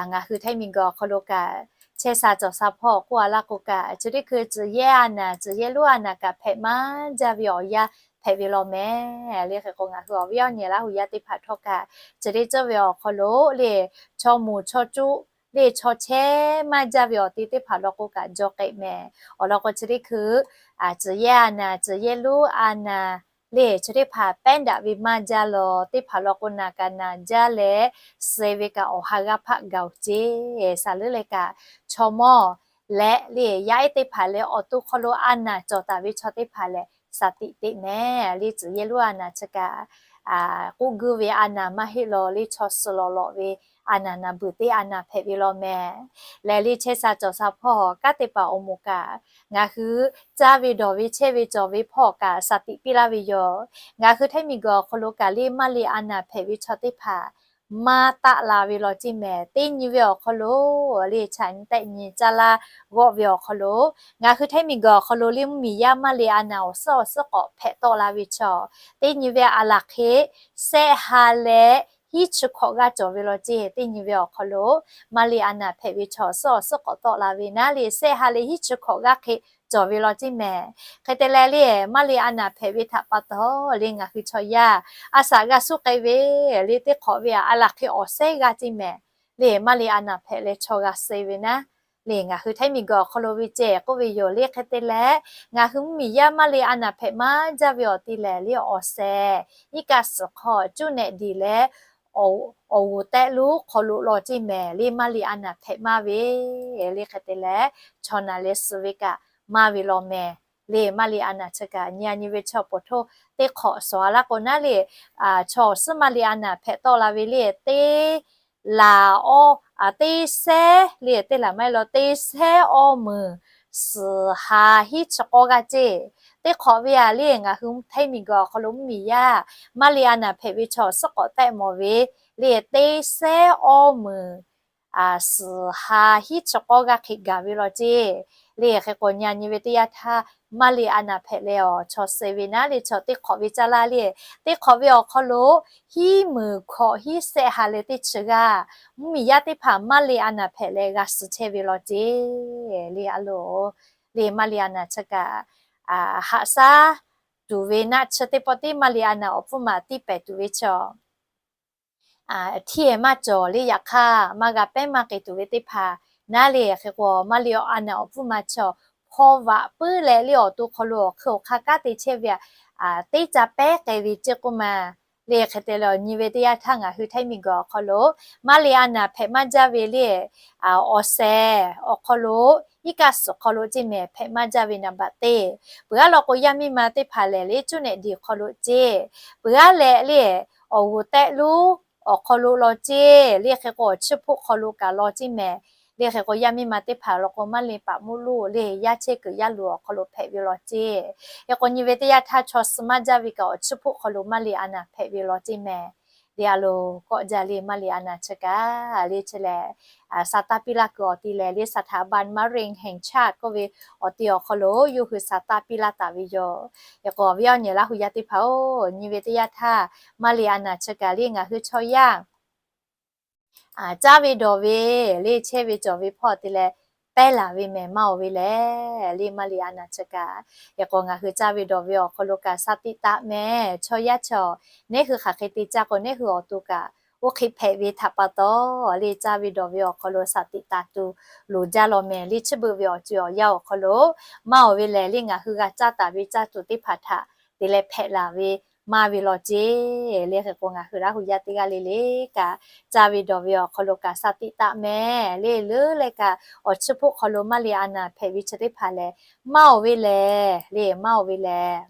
ngaˬ hui htaiˇ miˬ guiˬ awˬ hk'aw lo kaꞈ chehˇ sha cawˬ sha hpawˇ k'oˆ a laˇ k'o kaꞈ, chi teˇ hkui tcuhˍ yehˇ a naˍ, tcuhˍ yehˇ lonˉ a naˍ kaꞈ hpehꞈ maˇ jaˇ ve awˬ yanˇ hpehꞈ ve law mehˍ le. Hk'e k'o, ngaˬ hui awˬ viˉ awˬ nyi Laˇ hu yaˇ teˇ hpaˍ htawˇ kaꞈ, chi teˇ ceuˬ ve awˬ hk'aw lo le chaw moˍ chaw cuˆ le chaw chehˇ maˇ jaˇ ve awˬ te teˇ hpaˍ law k'o kaꞈ jaw k'ai mehˍ. Awˬ lawn k'o, chi teˇ hkui tcuhˍ yehˇ a naˍ, tcuhˍ yehˇ lonˉ a naˍ le chi teˇ hpaˍ pehˉ daꞈ ve maˇ jaˇ lawˬ. Teˇ hpaˍ law k'o, naˍ kaꞈ naˍ jaˇ leh suh ve kaꞈ awˬ ha g'aˇ hpaˆ gaˬ-oˬ ceˇ. Saˍ leuˉ leh kaꞈ chaw mawˇ leh le yaˇ ehˉ teˇ hpaˍ leh awˬ to hk'aw lo a naˍ cawˬ taˍ ve chaw teˇ hpaˍ lehˬ, shaˍ tiꞈ teꞈ mehˍ le. Tcuhˍ yehˇ lonˉ a naˍ chi kaꞈ k'oˆ guˇ ve a naˍ maˇ heˆ lawˬ le, chaw suh lawˬ lawꞈ ve a naˍ naˍ beuˬ teˇ a naˍ hpehꞈ ve law mehˍ. Lehˬ le chehˇ sha cawˬ sha hpawˇ kanˉ te paˍ awˬ moˍ kaꞈ, ngaˬ hui caˇ ve dawˬ ve chehˇ ve cawˬ ve hpawˇ kaꞈ shaˍ tiꞈ piˇ laˇ ve yoˬ. Ngaˬ hui htaiˇ miˬ guiˬ awˬ hk'aw lo kaꞈ le maˇ le a naˍ hpehꞈ ve chaw teˇ hpaˍ maˇ taˆ la ve law ceˇ mehˍ. Teˇ nyi ve awˬ hk'aw lo le chaꞈ nyi tehˆ nyi caˇ laˇ g'awˆ ve awˬ hk'aw lo, ngaˬ hui htaiˇ miˬ guiˬ awˬ hk'aw lo le mvuhˇmiˬ yaˇ maˇ le a naˍ awˬ suhˉ awˬ suhˉ k'awꞈ hpehꞈ tawˆ la ve chaw, teˇ nyi ve a laˬ hk'e sehˆ ha leh hiˉ chi hkawꞈ g'aˇ cawˬ ve law ceˇ. Teˇ nyi ve awˬ hk'aw lo maˇ le a naˍ hpehꞈ ve chaw suhˉ awˬ suhˉ k'awꞈ tawˆ la ve naˉ le sehˆ ha leh hiˉ chi hkawꞈ g'aˇ hk'e cawˬ ve law ceˇ mehˍ. Hk'e te leh le maˇ le a naˍ hpehꞈ ve htaꞈ pa taw le ngaˬ hui chaw yaˇ a shaꞈ g'a suh k'ai ve le teˇ hk'awꞈ ve a laˬ hk'e awˬ sehˉ g'aˇ ceˇ mehˍ. Le maˇ le a naˍ hpehꞈ leh chaw g'a suh ve naˉ le ngaˬ hui htaiˇ miˬ guiˬ awˬ hk'aw lo ve ceh k'oˆ ve yoˬ le. Hk'e te leh ngaˬ hui mvuhˇmiˬ yaˇ maˇ le a naˍ hpehꞈ maˇ jaˇ ve awˬ ti lehˬ le awˬ sehˍ iˉ kaˆ suhˍ hk'aw cuˇ nehꞈ diˬ leh awˬ g'uˬ tehˆ lonˉ hk'aw lo law ceˇ mehˍ. Le maˇ le a naˍ hpehꞈ maˇ ve le hk'e te leh chaw naˬ leh suh ve kaꞈ maˇ ve law mehˍ. Le maˇ le a naˍ chi kaꞈ nyi a nyi ve chaw poˬ htoˇ teˇ hk'awꞈ suhˍ a laˇ k'o naˉ le chaw awˬ suhˉ maˇ le a naˍ hpehꞈ tawˆ la ve le teˇ laˬ awˇ teˇ sehˉ le teˇ laˬ maˇ heˆ lawˬ teˇ sehˉ awˇ meunˍ suhˍ ha hiˉ chi k'awˇ g'aˇ ceˇ. Teˇ hk'awꞈ ve a le ngaˬ hui htaiˇ miˬ guiˬ awˬ hk'aw lo mvuhˇmiˬ yaˇ maˇ le a naˍ hpehꞈ ve chaw awˬ suhˉ k'awꞈ tehˆ mawˬ ve le teˇ sehˉ awˇ meunˍ suhˍ ha hiˉ chi k'awˇ g'aˇ hk'e gaˬ ve law ceˇ. Le hk'e k'o nyi a nyi ve teˇ yanˇ htaˇ maˇ le a naˍ hpehꞈ leh awˬ chaw suh ve naˉ le chaw teˇ hk'awꞈ ve caˇ laˇ le teˇ hk'awꞈ ve awˬ hk'aw lo hiˉ meunˍ hkawꞈ hiˉ sehˆ ha leh teˇ chi g'aˇ mvuhˇmiˬ yaˇ teˇ hpaˍ maˇ le a naˍ hpehꞈ leh g'a suh chehˇ ve law ceˇ. Le a loˬ le maˇ le a naˍ chi kaꞈ haꞈ shaˉ tuˬ ve naˆ chi teˇ pawˆ tiˉ maˇ le a naˍ awˬ pfuhˇ maˬ tiˇ pehˍ tuˬ ve chaw hteˇ maˇ cawˬ le. Yaꞈ hk'aˇ maˇ g'a pehˉ maˇ k'ai tuˬ ve teˇ hpaˍ naˉ le hk'e k'o maˇ le a naˍ awˬ pfuhˇ maˬ chaw hpaw vaꞈ puiˉ leh le awˬ to hk'aw lo awˬ hk'e awˬ hk'aˇ kanˉ te chehˇ ve a teˇ ca pehˉ k'ai ve ceˇ k'oˆ ma. Le hk'e te leh awˬ nyi ve teˇ yanˇ htaˇ ngaˬ hui htaiˇ miˬ guiˬ awˬ hk'aw lo maˇ le a naˍ hpehꞈ maˇ jaˇ ve le awˬ sehˍ awˬ hk'aw lo iˉ kaˆ suhˍ hk'aw lo ceˇ mehˍ hpehꞈ maˇ jaˇ ve naˍ baꞈ teˇ. Peuˬ aˉ law k'o yaˇ miˇ ma teˇ hpaˍ lehˬ le cuˇ nehꞈ diˬ hk'aw lo ceˇ. Peuˬ aˉ leh le awˬ g'uˬ tehˆ lonˉ awˬ hk'aw lo law ceˇ. Le hk'e k'o awˬ chiˇ hpoˆ hk'aw lo kaꞈ law ceˇ mehˍ. Le hk'e k'o yaˇ miˇ ma teˇ hpaˍ law k'o maˇ le paˍ mvuhˇ loˇ le yaˇ chehˇ kuiˬ yaˇ luˬ awˬ hk'aw lo hpehꞈ ve law ceˇ. Hk'e k'o nyi ve teˇ yanˇ htaˇ chaw suh maˇ jaˇ ve kaꞈ awˬ chiˇ hpoˆ hk'aw lo maˇ le a naˍ hpehꞈ ve law ceˇ mehˍ. Le a loˬ kawˆ jaˇ le maˇ le a naˍ chi kaꞈ le chi lehˬ sa taˇ piˇ laˇ kuiˬ awˬ ti lehˬ le สถาบันมะเร็งแห่งชาติ k'oˆ ve awˬ ti awˬ hk'aw lo yawˇ hui sa taˇ piˇ laˇ taˍ ve yoˬ. Hk'e k'o awˬ viˉ awˬ nyi Laˇ hu yaˇ teˇ hpaˍ-oˬ, nyi ve teˇ yanˇ htaˇ maˇ le a naˍ chi kaꞈ le ngaˬ hui chaw yaˇ caˇ ve dawˬ ve le chehˇ ve cawˬ ve hpawˇ te leh pehˇ laˬ ve mehˍ maˇ oˬ ve lehˬ le maˇ le a naˍ chi kaꞈ. Hk'e k'o ngaˬ hui caˇ ve dawˬ ve awˬ hk'aw lo kaꞈ shaˍ tiꞈ taˍ mehˍ. Chaw yaˇ chaw nehˉ hui hk'aˬ hk'e te caˇ k'o nehˉ hui awˬ to kaꞈ oˇ hk'e hpehꞈ ve htaꞈ pa taw le caˇ ve dawˬ ve awˬ hk'aw lo shaˍ tiꞈ taˍ tuˬ loˍ jaˇ law mehˍ. Le chi beuꞈ ve awˬ ceuˬ awˬ yanˇ awˬ hk'aw lo maˇ oˬ ve lehˬ le ngaˬ hui g'a caˇ taˍ ve caˇ tuˬ teˇ hpaˍ htaꞈ te leh hpehꞈ laˬ ve maˇ ve law ceˇ. Le hk'e k'o ngaˬ hui Laˇ hu yaˇ teˇ g'aˇ le le kaꞈ caˇ ve dawˬ ve awˬ hk'aw lo kaꞈ shaˍ tiꞈ taˍ mehˍ. Le leuˉ leh kaꞈ awˬ chiˇ hpoˆ hk'aw lo maˇ le a naˍ hpehꞈ ve chi teˇ hpaˍ lehˬ maˇ oˬ ve lehˬ le maˇ oˬ ve lehˬ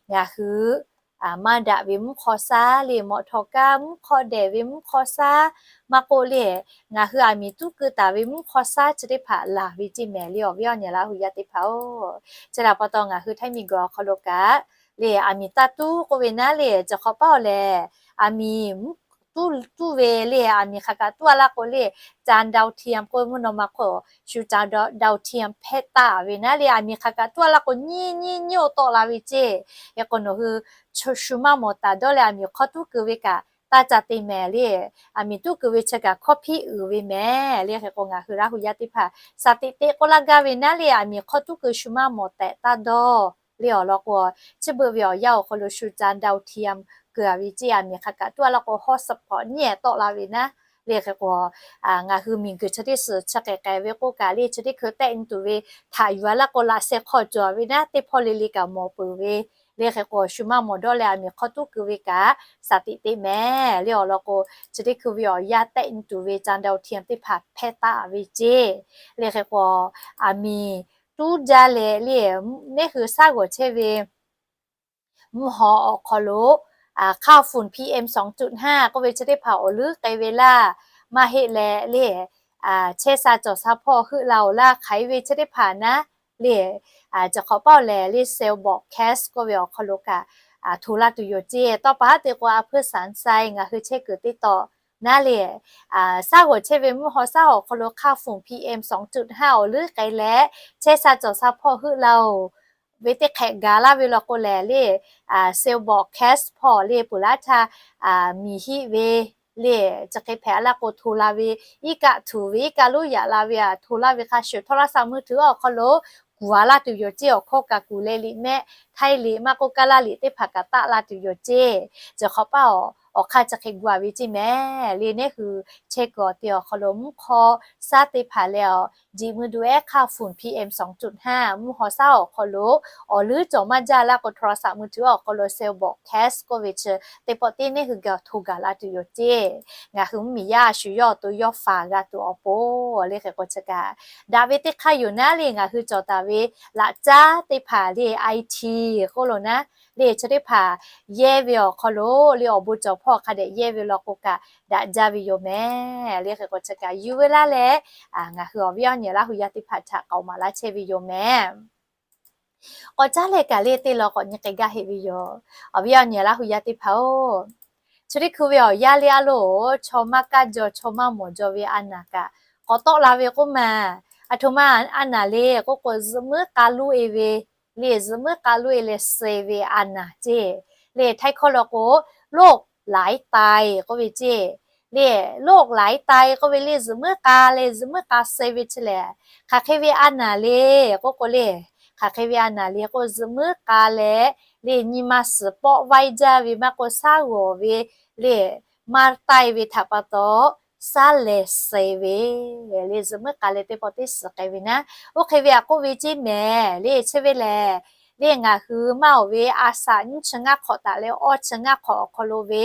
ngaˬ hui maˇ daꞈ ve mvuhˇ hk'aw shaˉ le, mawꞈ htawˍ kaˇ mvuhˇ hk'aw dehˬ ve mvuhˇ hk'aw shaˉ, maˇ k'oˆ le, ngaˬ hui aˬ miˍ tuˉ keu taˍ ve mvuhˇ hk'aw shaˉ chi teˇ hpaˍ laˬ ve ceˇ mehˍ le, awˬ viˉ awˬ nyi Laˇ hu yaˇ teˇ hpaˍ-oˬ. Chi htaꞈ pa taw ngaˬ hui Htaiˇ miˬ guiˬ awˬ hk'aw lo kaꞈ le, aˬ miˍ taˇ tuˉ k'oˆ ve naˉ le, cawˬ hk'awꞈ paˉ-oˬ lehˬ, aˬ miˍ tuˉ ve le, aˬ miˍ hk'aˬ kaꞈ tuˉ a laˇ k'o le, จานดาวเทียม k'oˆ ve mvuhˇ naw ma hk'oˆ ชูจานดาวเทียม hpehˇ taˍ ve naˉ le, aˬ miˍ hk'aˬ kaꞈ tuˉ a laˇ k'o nyiˇ nyiˇ nyiˇ-oˆ tawˆ la ve ceˇ. Hk'e k'o nawˬ hui shu maˇ mawˬ taˍ dawˇ leh aˬ miˍ hk'awˇ tuˉ keu ve kaꞈ taˇ ca te mehˍ le. Aˬ miˍ tuˉ keu ve chi kaꞈ hkawˇ hpiˇ uiˍ ve mehˍ le. Hk'e k'o ngaˬ hui Laˇ hu yaˇ teˇ hpaˍ shaˍ tiꞈ teꞈ k'oˆ laˇ gaˇ ve naˉ le, aˬ miˍ hk'awˇ tuˉ keu shu maˇ mawˬ tehꞈ taˇ dawˇ le. Awˬ lawn k'o, chi beuꞈ ve awˬ yanˇ awˬ hk'aw lo ชูจานดาวเทียม keu a ve ceˇ, aˬ miˍ hk'aˬ kaꞈ tuˉ a laˇ k'o hawˉ suhˍ hpawꞈ nyiˇ-ehˍ tawˆ la ve naˉ le. Hk'e k'o ngaˬ hui miˬ guiˬ chi teˇ suhˍ chi k'ehˬ k'ehˬ ve k'oˆ kaꞈ le, chi teˇ hkui tehˆ nyi tuˬ ve htaꞈ yuˬ a laˇ k'o laꞈ sheh hk'aw cawˬ ve naˉ, teˇ hpawˇ le le kaꞈ mawˬ peuˬ ve le. Hk'e k'o shu maˇ mawˬ dawˇ leh aˬ miˍ hk'awˇ tuˉ keu ve kaꞈ shaˍ tiꞈ teꞈ mehˍ le. Awˬ lawn k'o, chi teˇ hkui ve awˬ yanˇ tehˆ nyi tuˬ ve จานดาวเทียม teˇ hpaˍ hpehˇ taˍ ve ceˇ. Le hk'e k'o, aˬ miˍ tuˉ jaˇ leh le, neˇ hui shaˉ g'awˬ chehˇ ve mvuhˇ haw awˬ hk'aw lo ค่าฝุ่น พีเอ็ม สองจุดห้า k'oˆ ve chi teˇ hpaˍ awˬ leuˉ k'ai ve laˇ, maˇ heˆ leh le, chehˇ sha cawˬ sha hpawˇ heuˆ la-oˬ laˇ hk'aiˉ ve chi teˇ hpaˍ naˉ le, cawˬ hk'awꞈ paˉ-oˬ lehˬ le, เซลล์ broadcast k'oˆ ve awˬ hk'aw lo kaꞈ hto laˇ tuˬ yoˬ ceˇ. Tawˇ pa haˉ te k'o a hpfuhˇ สารทราย ngaˬ hui chehˇ kuiˬ teˇ taw naˉ le, shaˉ g'awˬ chehˇ ve mvuhˇ haw shaˉ awˬ hk'aw lo ค่าฝุ่น พีเอ็ม สองจุดห้า awˬ leuˉ k'ai leh, chehˇ sha cawˬ sha hpawˇ heuˆ la-oˬ ve teˇ hk'ehꞈ gaˬ laˇ ve law k'o lehˬ le, เซลล์ broadcast hpawˇ le peuˬ laˇ htaˇ miˬ hiˆ ve le, chi hk'e hpehꞈ a laˇ k'o hto la ve, iˉ kaˆ htuˬ ve iˉ kaˆ lonˉ yaꞈ la ve a hto laˇ ve hk'a shuˍ โทรศัพท์มือถือ awˬ hk'aw lo kuˬ a laˇ tuˬ yoˬ ceˇ. Awˬ hkawˇ kaꞈ kuˬ leh liꞈ mehˆ, htaiˇ liꞈ maˇ k'oˆ kaˇ laˇ liꞈ teˇ hpaˍ kaꞈ taˆ la tuˬ yoˬ ceˇ. Cawˬ hk'awꞈ paˉ-oˬ, awˬ hk'aˇ chi hk'e gu a ve ceˇ mehˍ le. Neˇ hui chehˇ kuiˬ awˬ te awˬ hk'aw lo mvuhˇ hawˇ shaˉ teˇ hpaˍ leh awˬ jiꞈ mui du ehˉ ค่าฝุ่น พีเอ็ม สองจุดห้า mvuhˇ haw shaˉ awˬ hk'aw lo awˬ leuˉ cawˬ maˇ jaˇ laˇ k'o โทรศัพท์มือถือ awˬ hk'aw lo เซลล์ broadcast k'oˆ ve chi teˇ pawˆ teˇ neˇ hui gaˬ hto gaˬ la tuˬ yoˬ ceˇ. Ngaˬ hui mvuhˇmiˬ yaˇ a shu yawˇ awˬ to yawˇ faˍ g'a tuˬ awˬ pon le. Hk'e k'o chi kaꞈ daꞈ ve teˇ hk'aˇ yoˬ naˉ le, ngaˬ hui cawˬ taˍ ve laꞈ caˉ teˇ hpaˍ le, IT k'oˆ lo naˉ le, chi teˇ hpaˍ yehˇ ve awˬ hk'aw lo le awˬ bon cawˬ hpawˇ hk'a dehꞈ yehˇ ve law k'o kaꞈ daꞈ jaˇ ve yoˬ mehˍ le. Hk'e k'o chi kaꞈ yuˬ ve laˇ leh, ngaˬ hui awˬ viˉ awˬ nyi Laˇ hu yaˇ teˇ hpaˍ htaꞈ k'aoˍ maˍ laˇ chehˇ ve yoˬ mehˍ. K'awꞈ caˉ leh kaꞈ le teˇ law k'awꞈ nyi k'ai gaˇ heˆ ve yoˬ. Awˬ viˉ awˬ nyi Laˇ hu yaˇ teˇ hpaˍ-oˬ, chi teˇ hkui ve awˬ yanˇ le a loˬ, chaw maˇ kaˇ jaw chaw maˇ mawˬ jaw ve a naˍ kaꞈ k'awꞈ tawˆ la ve k'oˆ ma. Aˬ htoꞈ ma a naˍ le k'oˆ k'o, zuhꞈ muiˉ k'a luˇ e ve le, zuhꞈ muiˉ k'a luˇ e leh suh ve a naˍ ceˇ. Le htaiˇ hkawˇ law k'o, โรคหลายตาย k'oˆ ve ceˇ. Le โรคหลายตาย k'oˆ ve le zuhꞈ muiˉ k'a leh zuhꞈ muiˉ k'a suh ve chi lehˬ, hk'aˬ hk'e ve a naˍ le k'oˆ k'o le, hk'aˬ hk'e ve a naˍ le k'o, zuhꞈ muiˉ k'a leh le nyi ma suhˍ pawˆ vaiˇ jaˇ ve maˇ k'o, shaˉ g'awˬ ve le maˇ taiˇ ve htaꞈ pa taw shaˉ lehˬ suh ve le zuhꞈ muiˉ k'a leh teˇ pawˆ teˇ suhˍ k'ai ve naˉ. Oˇ hk'e ve a k'oˆ ve ceˇ mehˍ le. Chi ve lehˬ, le ngaˬ hui maˇ oˬ ve a shaꞈ nyiˇ chi ngaˇ hk'awꞈ taˍ leh awˇ chi ngaˇ hk'awꞈ awˬ hk'aw lo ve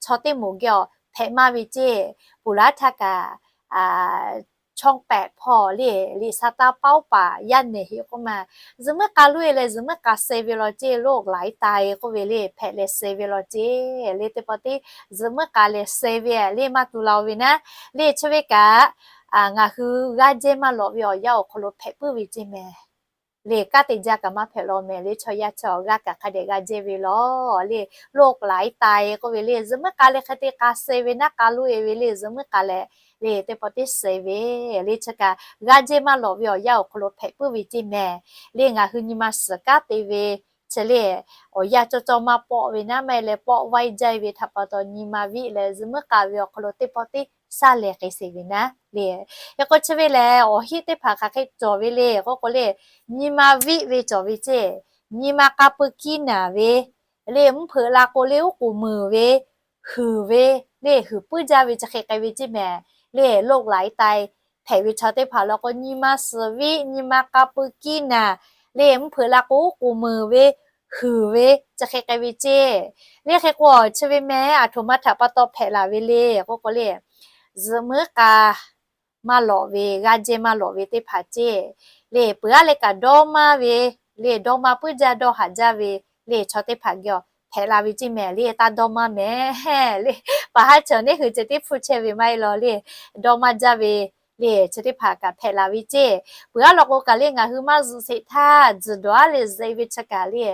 chaw teˇ moˍ geh awˬ hpehꞈ maˇ ve ceˇ. Peuˬ laˇ htaˇ kaꞈ ช่องแปด hpawˇ le, liꞈ sha taˇ paoˉ paˍ yaˇ nehˬ heˆ k'oˆ ma, zuhꞈ muiˉ k'a luˇ e leh zuhꞈ muiˉ k'a suh ve law ceˇ, โรคหลายตาย k'oˆ ve le hpehꞈ leh suh ve law ceˇ. Le teˇ pawˆ teˇ zuhꞈ muiˉ k'a leh suh ve le maˇ tu la-o ve naˉ. Le chi ve kaꞈ ngaˬ hui g'aˇ jehˇ maˇ lawꞈ ve awˬ yanˇ awˬ hk'aw lo hpehꞈ puiˉ ve ceˇ mehˍ. Le kanˉ te jaˇ kaꞈ maˇ hpehꞈ law mehˍ le, chaw yaˇ chaw g'aˇ kaꞈ hk'a dehꞈ g'a jehˇ ve law. Le โรคหลายตาย k'oˆ ve le zuhꞈ muiˉ k'a leh hk'e te k'a suh ve naˉ, k'a luˇ e ve le zuhꞈ muiˉ k'a leh le teˇ pawˆ teˇ suh ve le chi kaꞈ g'aˇ jehˇ maˇ lawꞈ ve awˬ yanˇ awˬ hk'aw lo hpehꞈ puiˉ ve ceˇ mehˍ. Le ngaˬ hui nyi ma suhˍ kanˉ te ve chi le awˬ yanˇ cawˇ cawˇ maˇ pawˆ ve naˉ, maˇ heˆ leh pawˆ vaiˇ jaˇ ve htaꞈ pa taw nyi ma viˆ leh zuhꞈ muiˉ k'a ve awˬ hk'aw lo teˇ pawˆ teˇ shaˉ lehˬ k'ai sheˍ ve naˉ le. Hk'e k'o chi ve lehˬ, awˬ heˆ teˇ hpaˍ hk'aˬ hk'e cawˬ ve le k'oˆ k'o le, nyi ma viˆ ve cawˬ ve ceˇ. Nyi ma k'a peu kiˇ naˍ ve le, mvuhˇ hpeuꞈ la k'o le uˉ k'oˍ meuˍ ve, huiˍ ve le, huiˍ puiˉ jaˇ ve chi hk'e k'ai ve ceˇ mehˍ. Le โรคหลายตาย hpehꞈ ve chaw teˇ hpaˍ law k'o, nyi ma suhˍ viˆ, nyi ma k'a peu kiˇ naˍ le, mvuhˇ hpeuꞈ la k'o uˉ k'oˍ meuˍ ve, huiˍ ve chi hk'e k'ai ve ceˇ. Le hk'e k'o chi ve mehˍ, aˬ htoꞈ ma htaꞈ pa taw hpehꞈ laˬ ve le k'oˆ k'o le, zuhꞈ muiˉ k'a maˇ lawꞈ ve, g'aˇ jehˇ maˇ lawꞈ ve teˇ hpaˍ ceˇ. Le peuˬ aˉ leh kaꞈ dawˇ maˇ ve, le dawˇ maˇ puiˉ jaˇ dawˇ haˍ jaˇ ve le chaw teˇ hpaˍ geh awˬ hpehꞈ la ve ceˇ mehˍ le. Taˇ dawˇ maˇ mehˍ le. Paˍ haˉ chaw neˉ hui ceh tiˉ hpfuhˇ chehˇ ve maˇ heˆ law le. Dawˇ maˇ jaˇ ve le, chi teˇ hpaˍ kaꞈ hpehꞈ la ve ceˇ. Peuˬ aˉ law k'o kaꞈ le, ngaˬ hui maˇ zuhꞈ sheˍ htaˇ tzuhˬ dawˬ aˉ leh zuhꞈ e ve chi kaꞈ le,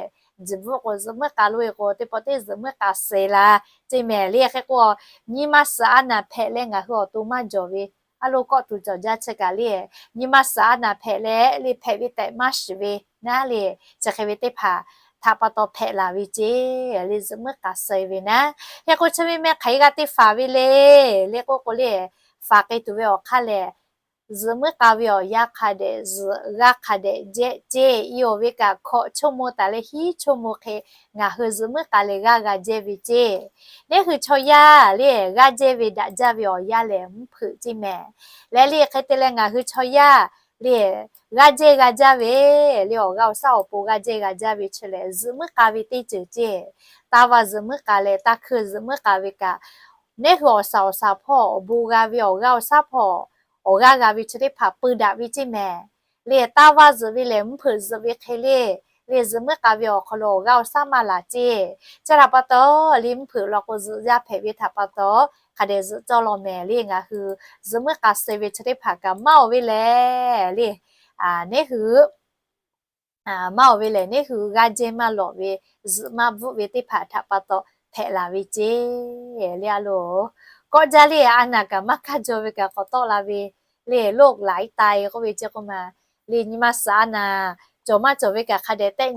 tzuhˬ bvuhˆ k'o zuhꞈ muiˉ k'aˬ lo e k'o teˇ pawˆ teˇ zuhꞈ muiˉ k'aˬ suh la ceˇ mehˍ le. Hk'e k'o, nyi ma suhˍ a naˍ hpehꞈ leh ngaˬ hui awˬ to maˇ jawˬ ve, aˉ lo kawˆ tuˬ cawˬ jaˇ chi kaꞈ le, nyi ma suhˍ a naˍ hpehꞈ leh le hpehꞈ ve tehꞈ maˇ shiˍ ve naˉ le, chi hk'e ve teˇ hpaˍ htaꞈ pa taw hpehꞈ la ve ceˇ le, zuhꞈ muiˉ k'aˬ suh e ve naˉ. Hk'e k'o chi ve meh hk'aˬ hk'e g'a te faˍ ve le, le k'oˆ k'o le, faˍ k'ai tuˬ ve awˬ hk'aˇ lehˬ, zuhꞈ muiˉ k'aˬ ve awˬ yanˇ hk'a dehꞈ, zuhꞈ g'aˇ hk'a dehꞈ jehˆ ceˇ. I awˬ ve kaꞈ hkawꞈ chaˇ mo taˍ leh hiˉ chaˇ mo hk'e ngaˬ hui zuhꞈ muiˉ k'aˬ leh g'aˇ g'a jehˇ ve ceˇ. Neˉ hui chaw yaˇ le g'aˇ jehˇ ve daꞈ jaˇ ve awˬ yanˇ lehˬ mvuhˇ hpeuꞈ ceˇ mehˍ. Leh le hk'e te leh ngaˬ hui chaw yaˇ le g'aˇ jehˇ g'a jaˇ ve le, awˬ g'aˇ awˬ shaˉ awˬ pon g'aˇ jehˇ g'a jaˇ ve chi lehˬ zuhꞈ muiˉ k'aˬ ve teˇ ceuˬ ceˇ. Taˇ vaˇ zuhꞈ muiˉ k'aˬ leh taˇ hkui zuhꞈ muiˉ k'aˬ ve kaꞈ, neˉ hui awˬ shaˍ awˬ shaˍ hpawˇ awˬ bon g'a ve awˬ g'aˇ awˬ shaˉ hpawˇ awˬ g'aˇ g'a ve chi teˇ hpaˍ peu daꞈ ve ceˇ mehˍ. Le taˇ vaˇ zuhꞈ ve lehˬ mvuhˇ hpeuꞈ zuhꞈ ve hk'e le, le zuhꞈ muiˉ k'aˬ ve awˬ hk'aw lo awˬ g'aˇ awˬ shaˉ maˇ laˬ ceˇ. Chi htaꞈ pa taw le mvuhˇ hpeuꞈ law k'o zuhꞈ yaˇ hpehꞈ ve htaꞈ pa taw hk'a dehꞈ zuhꞈ cawˇ law mehˍ le. Ngaˬ hui zuhꞈ muiˉ k'aˬ suh ve chi teˇ hpaˍ kaꞈ maˇ oˬ ve lehˬ le, neˉ hui maˇ oˬ ve lehˬ neˉ hui g'aˇ jehˇ maˇ lawꞈ ve, zuhꞈ maˇ bvuhˆ ve teˇ hpaˍ htaꞈ pa taw hpehꞈ la ve ceˇ le. A lo kawˆ jaˇ le, a naˍ kaꞈ maˇ kaˇ jaw ve kaꞈ k'awꞈ tawˆ la ve le, โรคหลายตาย k'oˆ ve ceˇ k'oˆ ma le, nyi ma suhˍ a naˍ cawˬ maˇ cawˬ ve kaꞈ hk'a dehꞈ tehˆ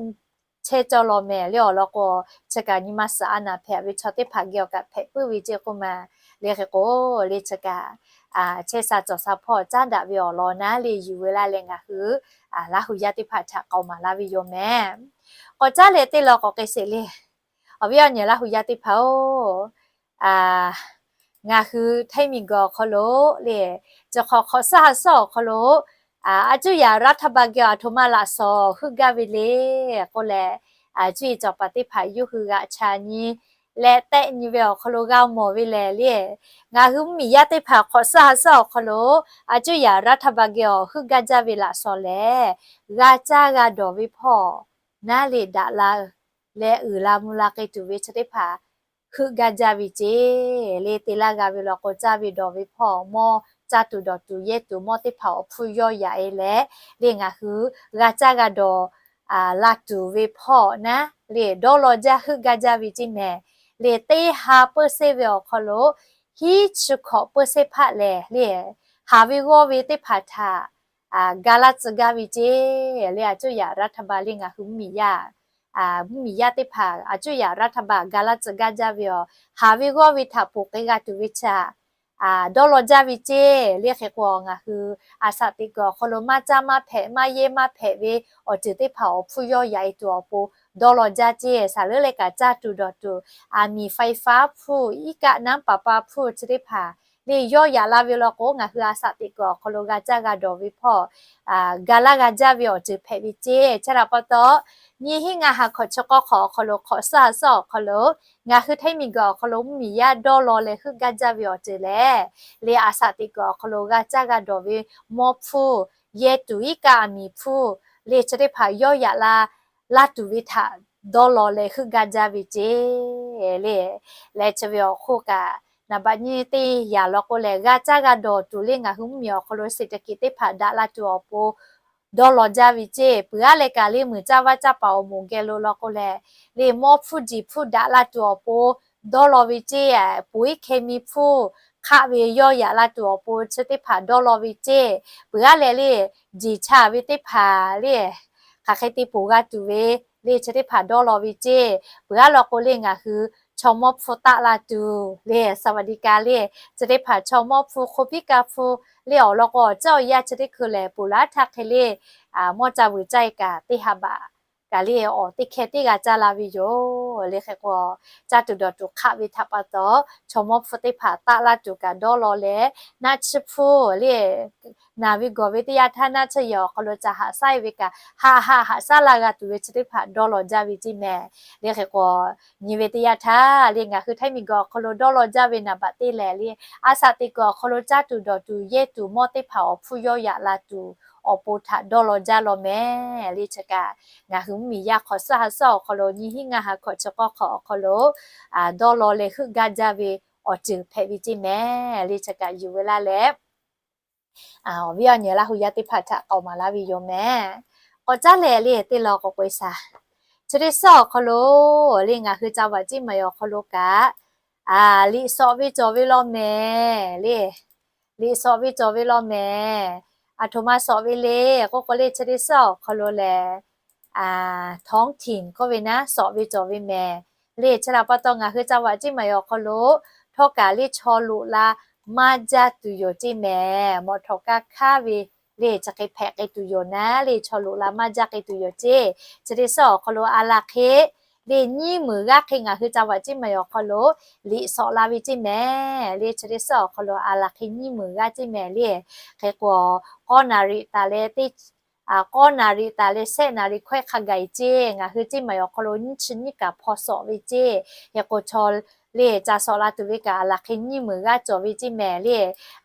chehˇ cawˇ law mehˍ le. Awˬ lawn k'o, chi kaꞈ nyi ma suhˍ a naˍ hpehꞈ ve chaw teˇ hpaˍ geh awˬ kaꞈ hpehꞈ puiˉ ve ceˇ k'oˆ ma le. Hk'e k'o le chi kaꞈ chehˇ sha cawˬ sha hpawˇ caˉ daꞈ ve awˬ lawn naˉ le yuˬ ve laˇ leh ngaˬ hui Laˇ hu yaˇ teˇ hpaˍ htaꞈ k'awꞈ maˍ laˇ ve yoˬ mehˍ. K'awꞈ caˉ leh teˇ law k'awꞈ k'ai sheˍ le. Awˬ viˉ awˬ nyi Laˇ hu yaˇ teˇ hpaˍ-oˬ, ngaˬ hui htaiˇ miˬ guiˬ awˬ hk'aw lo le, chi hk'awꞈ hk'awꞈ suhˉ ha suhˉ awˬ hk'aw lo a cuˇ yaꞈ รัฐบาล geh a htoꞈ ma laꞈ shawˍ heuˆ gaˇ ve le k'oˆ leh, a cuˇ yiˍ cawˬ paˍ teˇ hpaˍ yawˇ hui g'aꞈ cha nyi leh tehˆ nyi ve awˬ hk'aw lo g'a mawˬ ve lehˬ le, ngaˬ hui mvuhˇ miˬ yaˇ teˇ hpaˍ hk'awꞈ suhˉ ha suhˉ awˬ hk'aw lo a cuˇ yaꞈ รัฐบาล geh awˬ heuˆ gaˇ jaˇ ve laꞈ shawˍ lehˬ, g'a caˇ g'a dawˬ ve hpawˇ naˉ le daꞈ la leh uiˍ la mvuh la k'ai tuˬ ve chi teˇ hpaˍ heuˆ gaˇ jaˇ ve ceˇ le. Te laˇ g'a ve law k'o caˇ ve dawˬ ve hpawˇ mawˇ caˇ tuˬ dawˬ tuˬ yehˇ tuˬ mawˇ teˇ hpaˍ awˬ hpfuhˇ yawˇ yaꞈ e leh le, ngaˬ hui g'a caˇ g'a dawˬ la tuˬ ve hpawˇ naˉ le dawˇ law jaˇ heuˆ gaˇ jaˇ ve ceˇ mehˍ. Le teˇ ha peuˇ seˇ ve awˬ hk'aw lo hiˉ chi hkawꞈ peuˇ seˇ hpaˆ lehˬ le, haˍ ve g'awˇ ve teˇ hpaˍ htaꞈ ga laˇ tcuh gaˇ ve ceˇ le. A cuˇ yaꞈ รัฐบาล le ngaˬ hui mvuhˇ miˬ yaˇ mvuhˇ miˬ yaˇ teˇ hpaˍ a cuˇ yaꞈ รัฐบาล ga laˇ tcuh gaˇ jaˇ ve awˬ, haˍ ve g'awˇ ve htaꞈ poˬ k'ai g'a tuˬ ve htaꞈ dawˇ law jaˇ ve ceˇ le. Hk'e k'o ngaˬ hui a shaꞈ teꞈ kuiˬ awˬ hk'aw lo maˇ caˇ maˇ hpehꞈ maˇ yehˇ maˇ hpehꞈ ve awˬ ceuˬ teˇ hpaˍ awˬ hpfuhˇ yawˇ yaꞈ e tuˬ awˬ pon dawˇ law jaˇ ceˇ. Shaˍ leuˉ leh kaꞈ caˇ tuˬ dawˬ tuˬ, a miˬ ไฟฟ้า hpfuhˇ iˉ kaˆ naˉ paˍ pa hpfuhˇ chi teˇ hpaˍ le yawˇ yaꞈ la ve law k'o ngaˬ hui a shaꞈ teꞈ kuiˬ awˬ hk'aw lo g'a caˇ g'a dawˬ ve hpawˇ ga laˇ g'a jaˇ ve awˬ ceuˬ hpehꞈ ve ceˇ. Chi htaꞈ pa taw nyiˇ hinˉ ngaˇ ha hkawꞈ chi k'awˇ hk'awꞈ awˬ hk'aw lo hk'awꞈ suhˉ ha suhˉ awˬ hk'aw lo ngaˬ hui htaiˇ miˬ guiˬ awˬ hk'aw lo mvuhˇ miˬ yaˇ dawˇ law leh heuˆ gaˇ jaˇ ve awˬ ceuˬ lehˬ, le a shaꞈ teꞈ kuiˬ awˬ hk'aw lo g'a caˇ g'a dawˬ ve mawˇ hpfuhˇ yehˇ tuˬ iˉ kaˆ a miˍ hpfuhˇ le chi teˇ hpaˍ yawˇ yaꞈ la laˇ tuˬ ve htaꞈ dawˇ law leh heuˆ gaˇ jaˇ ve ceˇ le. Leh chi ve awˬ hk'oˆ kaꞈ naˍ baꞈ nyi teˇ yanˇ law k'o lehˬ g'a caˇ g'a dawˬ tuˬ le ngaˬ hui mvuhˇ miˬ awˬ hk'aw lo เศรษฐกิจ teˇ hpaˍ daꞈ la tuˬ awˬ pon dawˇ law jaˇ ve ceˇ. Peuˬ aˉ leh kaꞈ le muiˬ caˇ vaˇ caˇ paˍ awˬ moˍ geh lo law k'o lehˬ, le mawˇ hpfuhˇ jiˬ hpfuhˇ daꞈ la tuˬ awˬ pon dawˇ law ve ceˇ. Poˬ iˉ hkeh mi hpfuhˇ hk'aˆ ve yawˇ yaꞈ la tuˬ awˬ pon chi teˇ hpaˍ dawˇ law ve ceˇ. Peuˬ aˉ leh le jiˬ cha ve teˇ hpaˍ le hk'aˬ hk'e te poˬ g'a tuˬ ve le chi teˇ hpaˍ dawˇ law ve ceˇ. Peuˬ aˉ law k'o le ngaˬ hui chaw mawˇ hpfuhˇ taˆ la tuˬ le สวัสดิการ le chi teˇ hpaˍ chaw mawˇ hpfuhˇ hk'oˆ piˉ kaˇ hpfuhˇ le awˬ lawn k'o awˬ caˉ awˬ yaˇ chi teˇ hkui lehˬ poˬ laˉ htaˇ hk'e le mawˇ ca vuiˬ caˇ e kaꞈ teˇ ha baꞈ kaꞈ le awˬ teˇ hkeh teˇ g'a caˇ la ve yoˬ. Le hk'e k'o caˇ tuˬ dawˬ tuˬ hk'aˆ ve htaꞈ pa taw chaw mawˇ hpfuhˇ teˇ hpaˍ taˆ la tuˬ kaꞈ dawˇ law leh, naˆ tsuhˇ hpfuhˇ le naˬ ve gawˬ ve teˇ yanˇ htaˇ naˆ tsuhˇ yehˬ awˬ hk'aw lo ca haꞈ shaˉ e ve kaꞈ haꞈ haꞈ haꞈ shaˉ la g'a tuˬ ve chi teˇ hpaˍ dawˇ law jaˇ ve ceˇ mehˍ. Le hk'e k'o nyi ve teˇ yanˇ htaˇ le ngaˬ hui htaiˇ miˬ guiˬ awˬ hk'aw lo dawˇ law jaˇ ve naˍ baꞈ teˇ lehˬ le a shaꞈ teꞈ kuiˬ awˬ hk'aw lo caˇ tuˬ dawˬ tuˬ yehˇ tuˬ mawˇ teˇ hpaˍ awˬ hpfuhˇ yawˇ yaꞈ la tuˬ awˬ pon htaꞈ dawˇ law jaˇ law mehˍ le. Chi kaꞈ ngaˬ hui mvuhˇmiˬ yaˇ hk'awꞈ suhˉ ha suhˉ awˬ hk'aw lo nyi hiˉ ngaˇ ha hkawꞈ chi k'awˇ hk'awꞈ awˬ hk'aw lo dawˇ law leh heuˆ gaˇ jaˇ ve awˬ ceuˬ hpehꞈ ve ceˇ mehˍ le. Chi kaꞈ yuˬ ve laˇ leh, awˬ viˉ awˬ nyi Laˇ hu yaˇ teˇ hpaˍ htaꞈ k'aoˍ maˍ laˇ ve yoˬ mehˍ. K'awꞈ caˉ leh le teˇ law k'awꞈ k'oꞈ e shaˍ. Chi teˇ suhˉ awˬ hk'aw lo le ngaˬ hui ca vaꞈ ceˇ maˬ awˬ hk'aw lo kaꞈ, liꞈ sawꞈ ve cawˬ ve law mehˍ le. Liꞈ sawꞈ ve cawˬ ve law mehˍ. Aˬ htoꞈ ma sawꞈ ve le k'oˆ k'o le chi teˇ suhˉ awˬ hk'aw lo lehˬ, ท้องถิ่น k'oˆ ve naˉ sawꞈ ve cawˬ ve mehˍ le. Chi htaꞈ pa taw ngaˬ hui ca vaꞈ ceˇ maˬ awˬ hk'aw lo htawˇ kaꞈ le chaw loꞈ la maˇ jaˇ tuˬ yoˬ ceˇ mehˍ. Mawꞈ htawꞈ kaˇ hkaˉ ve le chi hk'e hpehꞈ k'ai tuˬ yoˬ naˉ le chaw loꞈ la maˇ jaˇ k'ai tuˬ yoˬ ceˇ. Chi teˇ suhˉ awˬ hk'aw lo a laˬ hk'e le nyiˇ meunˍ g'aˇ hk'e ngaˬ hui ca vaꞈ ceˇ maˬ awˬ hk'aw lo liꞈ sawꞈ la ve ceˇ mehˍ le. Chi teˇ suhˉ awˬ hk'aw lo a laˬ hk'e nyiˇ meunˍ g'aˇ ceˇ mehˍ le. Hk'e k'o, k'awˇ naˍ riˍ taˍ leh teˇ k'awˇ naˍ riˍ taˍ leh shehˆ naˍ riˍ hkawehˇ hk'a gaˬ e ceˇ ngaˬ hui ceˇ maˬ awˬ hk'aw lo nyiˇ chi nyiˇ kaꞈ hpaw sawꞈ ve ceˇ. Hk'e k'o chaw le ca sawꞈ la tuˬ ve kaꞈ a laˬ hk'e nyiˇ meunˍ g'aˇ cawˬ ve ceˇ mehˍ le.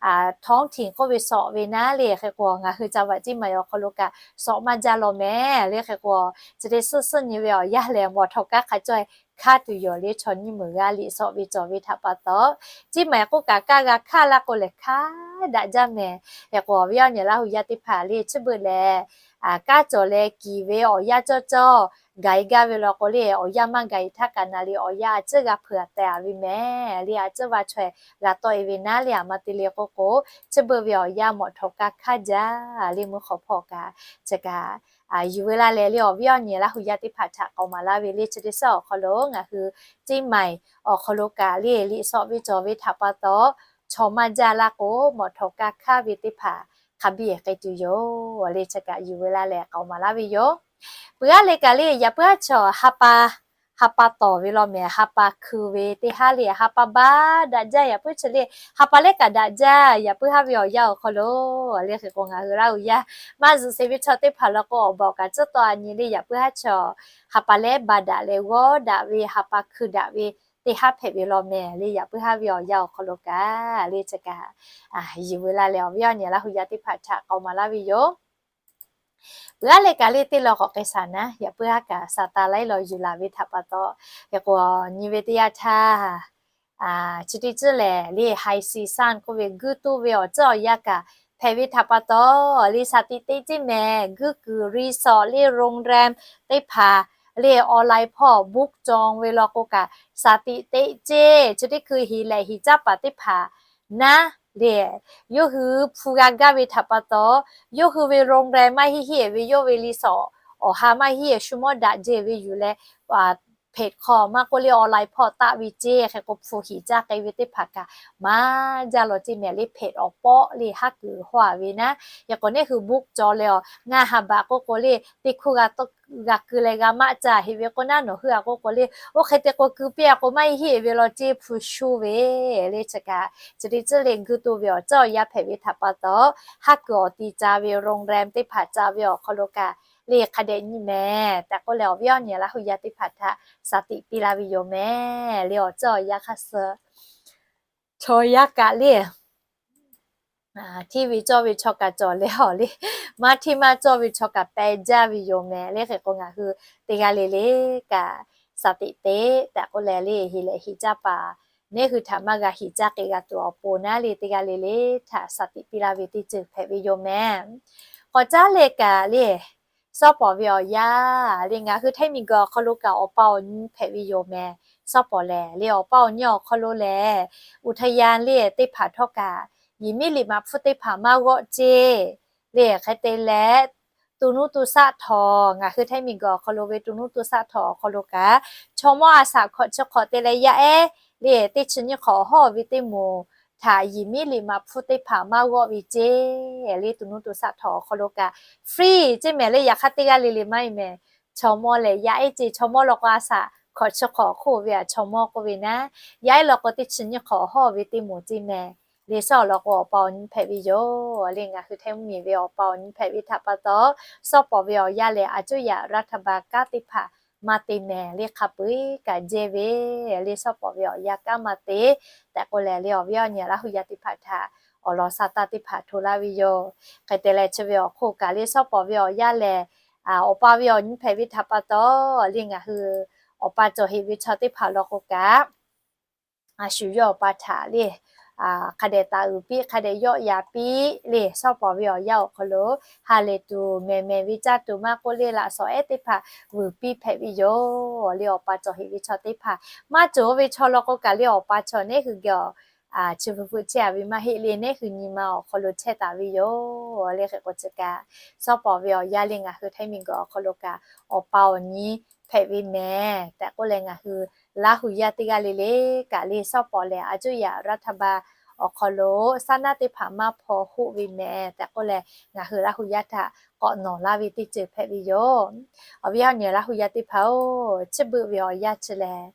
ท้องถิ่น k'oˆ ve sawꞈ ve naˉ le. Hk'e k'o ngaˬ hui ca vaꞈ ceˇ maˬ awˬ hk'aw lo kaꞈ sawꞈ maˇ jaˇ law mehˍ le. Hk'e k'o chi teˇ suhˉ suhˉ nyi ve awˬ yanˇ lehˬ mawꞈ htawꞈ kaˇ hk'a cawˇ hkaˉ tuˬ yoˬ le. Chaw nyiˇ meunˍ g'aˇ liꞈ sawꞈ ve cawˬ ve htaꞈ pa taw, ceˇ maˬ k'oˆ kaꞈ kaˇ g'a hkaˇ laˇ k'o lehˬ hkaˉ daꞈ jaˇ mehˍ. Hk'e k'o awˬ viˉ awˬ nyi Laˇ hu yaˇ teˇ hpaˍ le chi beuꞈ lehˬ, kaˇ cawˬ leh kiˬ ve awˬ yanˇ cawˇ cawˇ gaˬ e gaˇ ve law k'o le awˬ yanˇ maˇ gaˬ e htaˇ kaꞈ naˍ riˍ awˬ yanˇ a ciˉ g'a hpeuꞈ tehꞈ a ve mehˍ le. A ciˉ va chaweh g'a tawˆ e ve naˉ le. A ma te le k'oˆ k'o, chi beuꞈ ve awˬ yanˇ mawꞈ htawꞈ kaˇ hkaˉ jaˇ le. Mvuhˇ hk'awꞈ hpawˇ kaꞈ chi kaꞈ yuˬ ve laˇ leh le awˬ viˉ awˬ nyi Laˇ hu yaˇ teˇ hpaˍ htaꞈ k'aoˍ maˍ laˇ ve le. Chi teˇ suhˉ awˬ hk'aw lo ngaˬ hui ceˇ maˬ awˬ hk'aw lo kaꞈ le liꞈ sawꞈ ve cawˬ ve htaꞈ pa taw, chaw maˇ jaˇ laˇ k'o mawꞈ htawꞈ kaˇ hkaˉ ve teˇ hpaˍ hk'a biˇ k'ai tuˬ yoˬ le. Chi kaꞈ yuˬ ve laˇ leh k'aoˍ maˍ laˇ ve yoˬ. Peuˬ aˉ le kaꞈ le yaꞈ puiˉ haˉ chaw ha pa, ha pa tawˍ ve law mehˍ. Ha pa hkui ve teˇ haˉ le ha pa baˆ daꞈ jaˇ. Yaꞈ puiˉ chi le ha pa lehˉ kaꞈ daꞈ jaˇ. Yaꞈ puiˉ haˉ ve awˬ yanˇ awˬ hk'aw lo le hk'e k'o ngaˬ hui Laˇ hu yaˇ maˇ zuhꞈ sheˍ ve chaw teˇ hpaˍ law k'o awˬ baˬ awˬ kaꞈ tcuhˉ taw a nyi le yaꞈ puiˉ haˉ chaw ha pa lehˉ ba daꞈ leh g'awˇ daꞈ ve ha pa hkui daꞈ ve teˇ haˉ hpehꞈ ve law mehˍ le. Yaꞈ puiˉ haˉ ve awˬ yanˇ awˬ hk'aw lo kaꞈ le chi kaꞈ yuˬ ve laˇ leh awˬ viˉ awˬ nyi Laˇ hu yaˇ teˇ hpaˍ htaꞈ k'aoˍ maˍ laˇ ve yoˬ. Peuˬ aˉ le kaꞈ le teˇ law k'awꞈ k'ai shaˍ naˉ, yaꞈ puiˉ haˉ kaꞈ Saˍtanˍ laiˉ law yuˬ laˬ ve htaꞈ pa taw, hk'e k'o nyi ve teˇ yanˇ htaˇ, chi teˇ ceuˬ lehˬ le high season k'oˆ ve guˇ toˇ ve awˬ ceuˬ awˬ yanˇ kaꞈ hpehꞈ ve htaꞈ pa taw, le shaˍ tiꞈ teˇ ceˇ mehˍ guˇ kuiˬ resort le โรงแรม teˇ hpaˍ le online hpawˇ book cawˬ ve law k'o kaꞈ shaˍ tiꞈ teˇ ceˇ chi teˇ hkui hiˍ lehꞈ hiˍ caˇ paˍ teˇ hpaˍ naˉ le yawˇ hui hpu g'a gaˇ ve htaꞈ pa taw, yawˇ hui ve โรงแรม maˇ heˆ heˆ ve yawˇ ve resort awˬ ha maˇ heˆ shu mawˇ daꞈ jehˬ ve yuˬ leh เพจ hk'aw maˇ k'oˆ le online hpawˇ taˆ ve ceˇ. Hk'e k'o hpu hiˍ caˇ k'ai ve teˇ hpaˍ kaꞈ maˇ jaˇ law ceˇ mehˍ le เพจ awˬ pawˆ le haˉ kuiˬ haw a ve naˉ. Hk'e k'o neˇ hui book cawˬ leh awˬ ngaˇ ha baꞈ k'oˆ k'o le teˇ hkuˇ g'a keu leh g'a maˆ ca heˆ ve k'o naˉ nawˬ hui a k'oˆ k'o le oˇ hk'e te k'o keu piˇ a k'o maˇ heˆ ve law ceˇ hpu shu ve le chi kaꞈ chi teˇ ceuˬ le guˇ toˇ ve awˬ ceuˬ awˬ yanˇ hpehꞈ ve htaꞈ pa taw, haˉ kuiˬ awˬ ti ca ve โรงแรม teˇ hpaˍ ca ve awˬ hk'aw lo kaꞈ le hk'a dehꞈ nyi mehˍ tehꞈ k'oˆ leh awˬ viˉ awˬ nyi Laˇ hu yaˇ teˇ hpaˍ htaꞈ shaˍ tiꞈ piˇ laˇ ve yoˬ mehˍ le. Awˬ ceuˬ awˬ yanˇ hk'aˇ suh chaw yaˇ kaꞈ le hteˇ ve cawˇ ve chaw kaꞈ cawˬ leh awˬ le maˇ hteˇ maˇ cawˇ ve chaw kaꞈ peh jaˇ ve yoˬ mehˍ le. Hk'e k'o ngaˬ hui teˇ g'aˇ le le kaꞈ shaˍ tiꞈ teˇ tehꞈ k'oˆ leh le hiˍ lehꞈ hiˍ caˇ paˍ neˇ hui htaꞈ maˇ g'a hiˍ caˇ k'e g'a tuˬ awˬ pon naˉ le teˇ g'aˇ le le htaꞈ shaˍ tiꞈ piˇ laˇ ve teˇ ceuˬ hpehꞈ ve yoˬ mehˍ. K'awꞈ caˉ leh kaꞈ le sawˉ pawˍ ve awˬ yanˇ le ngaˬ hui htaiˇ miˬ guiˬ awˬ hk'aw lo kaꞈ awˬ pa awˬ nyi hpehꞈ ve yoˬ mehˍ. Sawˉ pawˍ lehˬ le awˬ pa awˬ nyi awˬ hk'aw lo lehˬ อุทยาน le teˇ hpaˍ htawˇ kaꞈ yiˬ miˉ liꞈ maꞈ hpfuhˇ teˇ hpaˍ maˇ g'awˆ ceˇ le hk'e te leh to nuˇ to shaˆ htawnˍ ngaˬ hui htaiˇ miˬ guiˬ awˬ hk'aw lo ve to nuˇ to shaˆ htawnˍ awˬ hk'aw lo kaꞈ chaw mawˇ a shaꞈ hkawꞈ chi hk'awꞈ te leh yaˇ ehˉ le teˇ chi nyiˇ hk'awꞈ awˬ hawˉ ve teˇ moˍ htaꞈ yiˬ miˉ liꞈ maꞈ hpfuhˇ teˇ hpaˍ maˇ g'awˆ ve ceˇ le to nuˇ to shaˆ htawnˍ awˬ hk'aw lo kaꞈ free ceˇ mehˍ le. Yaꞈ hk'aˇ teˇ g'aˇ le le maˇ heˆ mehˍ. Chaw mawˇ lehˬ yaˇ ehˉ ceˇ chaw mawˇ law k'o a shaꞈ hkawꞈ chi hk'awꞈ hk'oˆ ve a chaw mawˇ k'oˆ ve naˉ yaˇ ehˉ law k'o teˇ chi nyiˇ hk'awꞈ awˬ hawˉ ve teˇ moˍ ceˇ mehˍ le. Sawˉ awˬ lawn k'o awˬ pa awˬ nyi hpehꞈ ve yoˬ le ngaˬ hui htaiˇ mvuhˇmiˬ ve awˬ pa awˬ nyi hpehꞈ ve htaꞈ pa taw sawˉ pawˍ ve awˬ yanˇ lehˬ a cuˇ yaꞈ รัฐบาล kanˉ teˇ hpaˍ maˇ te mehˍ le hk'a peu eˬ kaꞈ jehˇ ve le sawˉ pawˍ ve awˬ yanˇ kanˉ maˇ te tehꞈ k'oˆ leh le awˬ viˉ awˬ nyi Laˇ hu yaˇ teˇ hpaˍ htaꞈ awˬ lawn sa taˇ teˇ hpaˍ hto laˇ ve yoˬ. Hk'e te leh chi ve awˬ hk'oˆ kaꞈ le, shawˉ pawˍ ve awˬ yaˇ lehˬ, awˬ pa ve awˬ nyi hpehꞈ ve htaꞈ pa taw le, ngaˬ hui awˬ pa cawˬ heꞈ ve chaw teˇ hpaˍ law k'o kaꞈ, a shu yawˇ awˬ pa htaꞈ le hk'a dehꞈ taˍ uiˍ piˇ, hk'a dehꞈ yawˆ yan piˇ le, shawˉ pawˍ ve awˬ yaˇ awˬ hk'aw lo ha lehˬ tuˬ, mehˬ mehˬ ve caˇ tuˬ maˇ k'oˆ le, laꞈ shawˍ ehˉ teˇ hpaˍ vuiˬ piˇ hpehꞈ ve yoˬ le. Awˬ pa cawˬ heꞈ ve chaw teˇ hpaˍ maˇ cawˬ ve chaw law k'o kaꞈ le, awˬ pa chaw neˉ hui geh awˬ chi hpu hpu chehˇ a ve maˇ heˆ le, neˉ hui nyi ma awˬ hk'aw lo chehˇ taˍ ve yoˬ le. Hk'e k'o chi kaꞈ, shawˉ pawˍ ve awˬ yaˇ le, ngaˬ hui Htaiˇ miˬguiˬ awˬ hk'aw lo kaꞈ awˬ pa awˬ nyi hpehꞈ ve mehˍ tehꞈ k'oˆ leh, ngaˬ hui Laˇ hu yaˇ teˇ g'aˇ le le kaꞈ le, shawˉ pawˍ lehˬ a cuˇ yaꞈ รัฐบาล awˬ hk'aw lo saˉ naˉ teˇ hpaˍ maˇ hpaw hoˆ ve mehˍ tehꞈ k'oˆ leh, ngaˬ hui Laˇ hu yaˇ htaꞈ k'awꞈ nawˬ laˇ ve teˇ ceuˬ hpehꞈ ve yoˬ. Awˬ viˉ awˬ nyi Laˇ hu yaˇ teˇ hpaˍ-oˬ, chi beuꞈ ve awˬ yaˇ chi lehˬ,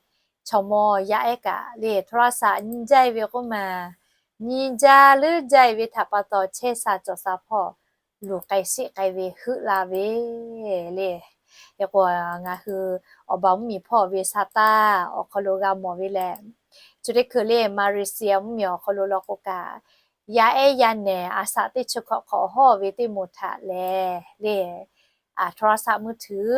chaw mawˇ yaˇ ehˉ kaꞈ le โทรศัพท์ nyi jaˇ ve k'oˆ maˬ, nyi jaˇ leuˉ jaˇ ve htaꞈ pa taw, chehˇ sha cawˬ sha hpawˇ luˬ k'ai sheˆ k'ai ve heuˆ la ve le. Hk'e k'o, ngaˬ hui awˬ ba mvuhˇmiˬ hpawˇ ve sa taˇ awˬ hk'aw lo g'a mawˬ ve lehˬ, chi teˇ hkui le Malaysia mvuhˇmiˬ awˬ hk'aw lo law k'o kaꞈ, yaˇ ehˉ yaˇ nehˬ a shaꞈ teˇ chi hkawꞈ hk'awꞈ awˬ hawˉ ve teˇ moˍ htaꞈ lehˬ le, โทรศัพท์มือถือ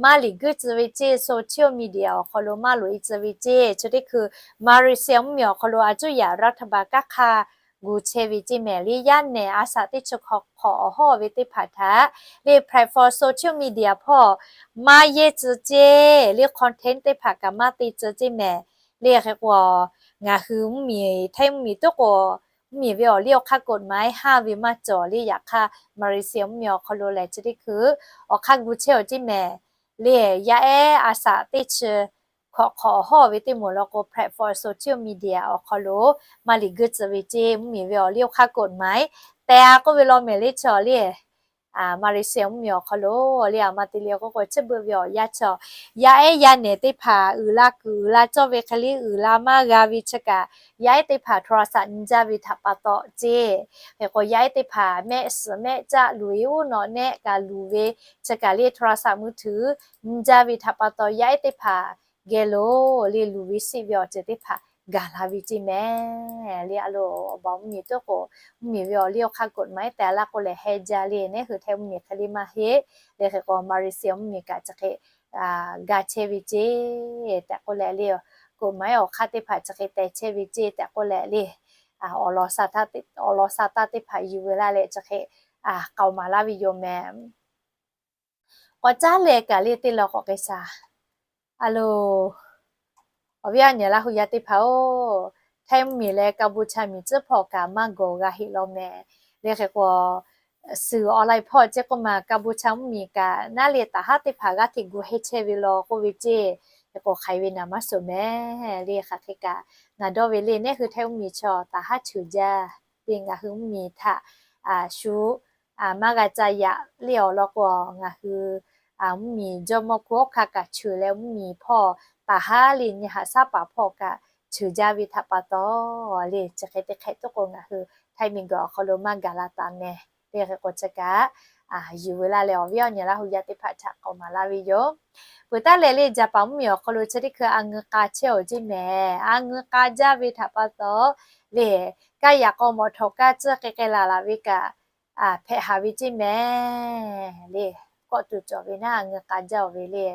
maˇ liꞈ guiˇ tcuh ve ceˇ, social media awˬ hk'aw lo maˇ loꞈ e tcuh ve ceˇ. Chi teˇ hkui Malaysia mvuhˇmiˬ awˬ hk'aw lo a cuˇ yaꞈ รัฐบาล kanˉ hk'aˇ gu chehˇ ve ceˇ mehˍ le, yaˇ nehˬ a shaꞈ teˇ chi hkawꞈ hk'awꞈ awˬ hawˉ ve teˇ hpaˍ htaꞈ le platform social media hpawˇ maˇ yehˇ tcuh ceˇ le, content teˇ hpaˍ kaꞈ maˇ te tcuh ceˇ mehˍ le. Hk'e k'o, ngaˬ hui mvuhˇmiˬ Htaiˇ mvuhˇmiˬ tuˉ k'o, mvuhˇmiˬ ve awˬ liˇ awˬ hk'aˇ กฎหมาย haˇ ve maˇ cawˬ le. Yaꞈ hk'aˇ Malaysia mvuhˇmiˬ awˬ hk'aw lo lehˬ, chi teˇ hkui awˬ hk'aˇ gu chehˇ awˬ ceˇ mehˍ le. Yaˇ ehˉ a shaꞈ teˇ chi hkawꞈ hk'awꞈ awˬ hawˉ ve teˇ moˍ law k'o platform social media awˬ hk'aw lo maˇ liꞈ guiˇ tcuh ve ceˇ, mvuhˇmiˬ ve awˬ liˇ awˬ hk'aˇ กฎหมาย tehꞈ k'oˆ ve law mehˍ le chaw le. Malaysia mvuhˇmiˬ awˬ hk'aw lo le, a ma te le k'oˆ k'o, chi beuꞈ ve awˬ yaˇ chaw, yaˇ ehˉ yaˇ nehˬ teˇ hpaˍ uiˍ la kuiˬ uiˍ la cawˇ ve hk'e le uiˍ la maˇ g'a ve chi kaꞈ, yaˇ ehˉ teˇ hpaˍ โทรศัพท์ nyi jaˇ ve htaꞈ pa taw ceˇ. Hk'e k'o, yaˇ ehˉ teˇ hpaˍ mehˆ suhˍ mehˆ caˆ luˬ e uˉ nawꞈ nehˆ kaꞈ luˬ ve chi kaꞈ le โทรศัพท์มือถือ nyi jaˇ ve htaꞈ pa taw, yaˇ ehˉ teˇ hpaˍ geh lo le luˬ ve sheˆ ve awˬ ceuˬ teˇ hpaˍ gaˬ la ve ceˇ mehˍ le. A lo, awˬ ba mvuhˇmiˬ tuˉ k'o, mvuhˇmiˬ ve awˬ liˇ awˬ hk'aˇ กฎหมาย tehꞈ laˇ k'oˆ leh heh jaˇ le, neˉ hui Htaiˇ mvuhˇmiˬ hk'e le maˇ heˆ le. Hk'e k'o, Malaysia mvuhˇmiˬ kaꞈ chi hk'e ga chehˇ ve ceˇ tehꞈ k'oˆ leh le, กฎหมาย awˬ hk'aˇ teˇ hpaˍ chi hk'e teh chehˇ ve ceˇ tehꞈ k'oˆ leh le, awˬ lawn sa taˇ teˇ hpaˍ yuˬ ve laˇ leh chi hk'e k'aoˍ maˍ laˇ ve yoˬ mehˍ. K'awꞈ caˉ leh kaꞈ le teˇ law k'awꞈ k'ai shaˍ. A lo, awˬ viˉ awˬ nyi Laˇ hu yaˇ teˇ hpaˍ-oˬ, Htaiˇ mvuhˇmiˬ leh Kaˇbuˇchaˇ miˬ tcuhˉ hpawˇ kaꞈ maˇ gawˬ g'a heˆ law mehˍ le. Hk'e k'o, suhˍ online hpawˇ ceˇ k'oˆ maˬ Kaˇbuˇchaˇ mvuhˇmiˬ kaꞈ naˉ le taˍ haˉ teˇ hpaˍ g'aˇ hteꞈ gu heh chehˇ ve law k'oˆ ve ceˇ. Hk'e k'o, hk'aiˬ ve naˍ maˇ suˍ mehˍ le. Hk'aˬ hk'e kaꞈ naˍ dawˇ ve le, neˉ hui Htaiˇ mvuhˇmiˬ chaw taˍ haˉ cheuˬ jaˇ le, ngaˬ hui mvuhˇmiˬ htaꞈ shu maˇ g'a ca yaꞈ le awˬ lawn k'o, ngaˬ hui mvuhˇmiˬ jawˇmawˇ hku awˉ hkanˇ kaꞈ cheuˬ leh, mvuhˇmiˬ hpawˇ taˍ haˉ le nyi haꞈ shaˉ paˍ hpawˇ kaꞈ cheuˬ jaˇ ve htaꞈ pa taw le, chi hk'e te hk'e tuˉ k'o ngaˬ hui Htaiˇ miˬguiˬ awˬ hk'aw lo maˇ gaˬ la taˍ mehˍ le. Hk'e k'o chi kaꞈ yuˬ ve laˇ leh awˬ viˉ awˬ nyi Laˇ hu yaˇ teˇ hpaˍ htaꞈ k'aoˍ maˍ laˇ ve yoˬ. Peuˬ taˉ leh le Jaˍpaˍ mvuhˇmiˬ awˬ hk'aw lo chi teˇ hkui a ngeu k'a chehˇ awˬ ceˇ mehˍ. A ngeu k'a jaˇ ve htaꞈ pa taw le, kaˇ yaꞈ k'aw mawꞈ htawꞈ kaˇ tcuhˇ k'ai k'ai laˬ laˬ ve kaꞈ hpehꞈ haˍ ve ceˇ mehˍ le. Kawˆ tuˬ cawˬ ve naˉ a ngeu k'a jaˇ awˬ ve le.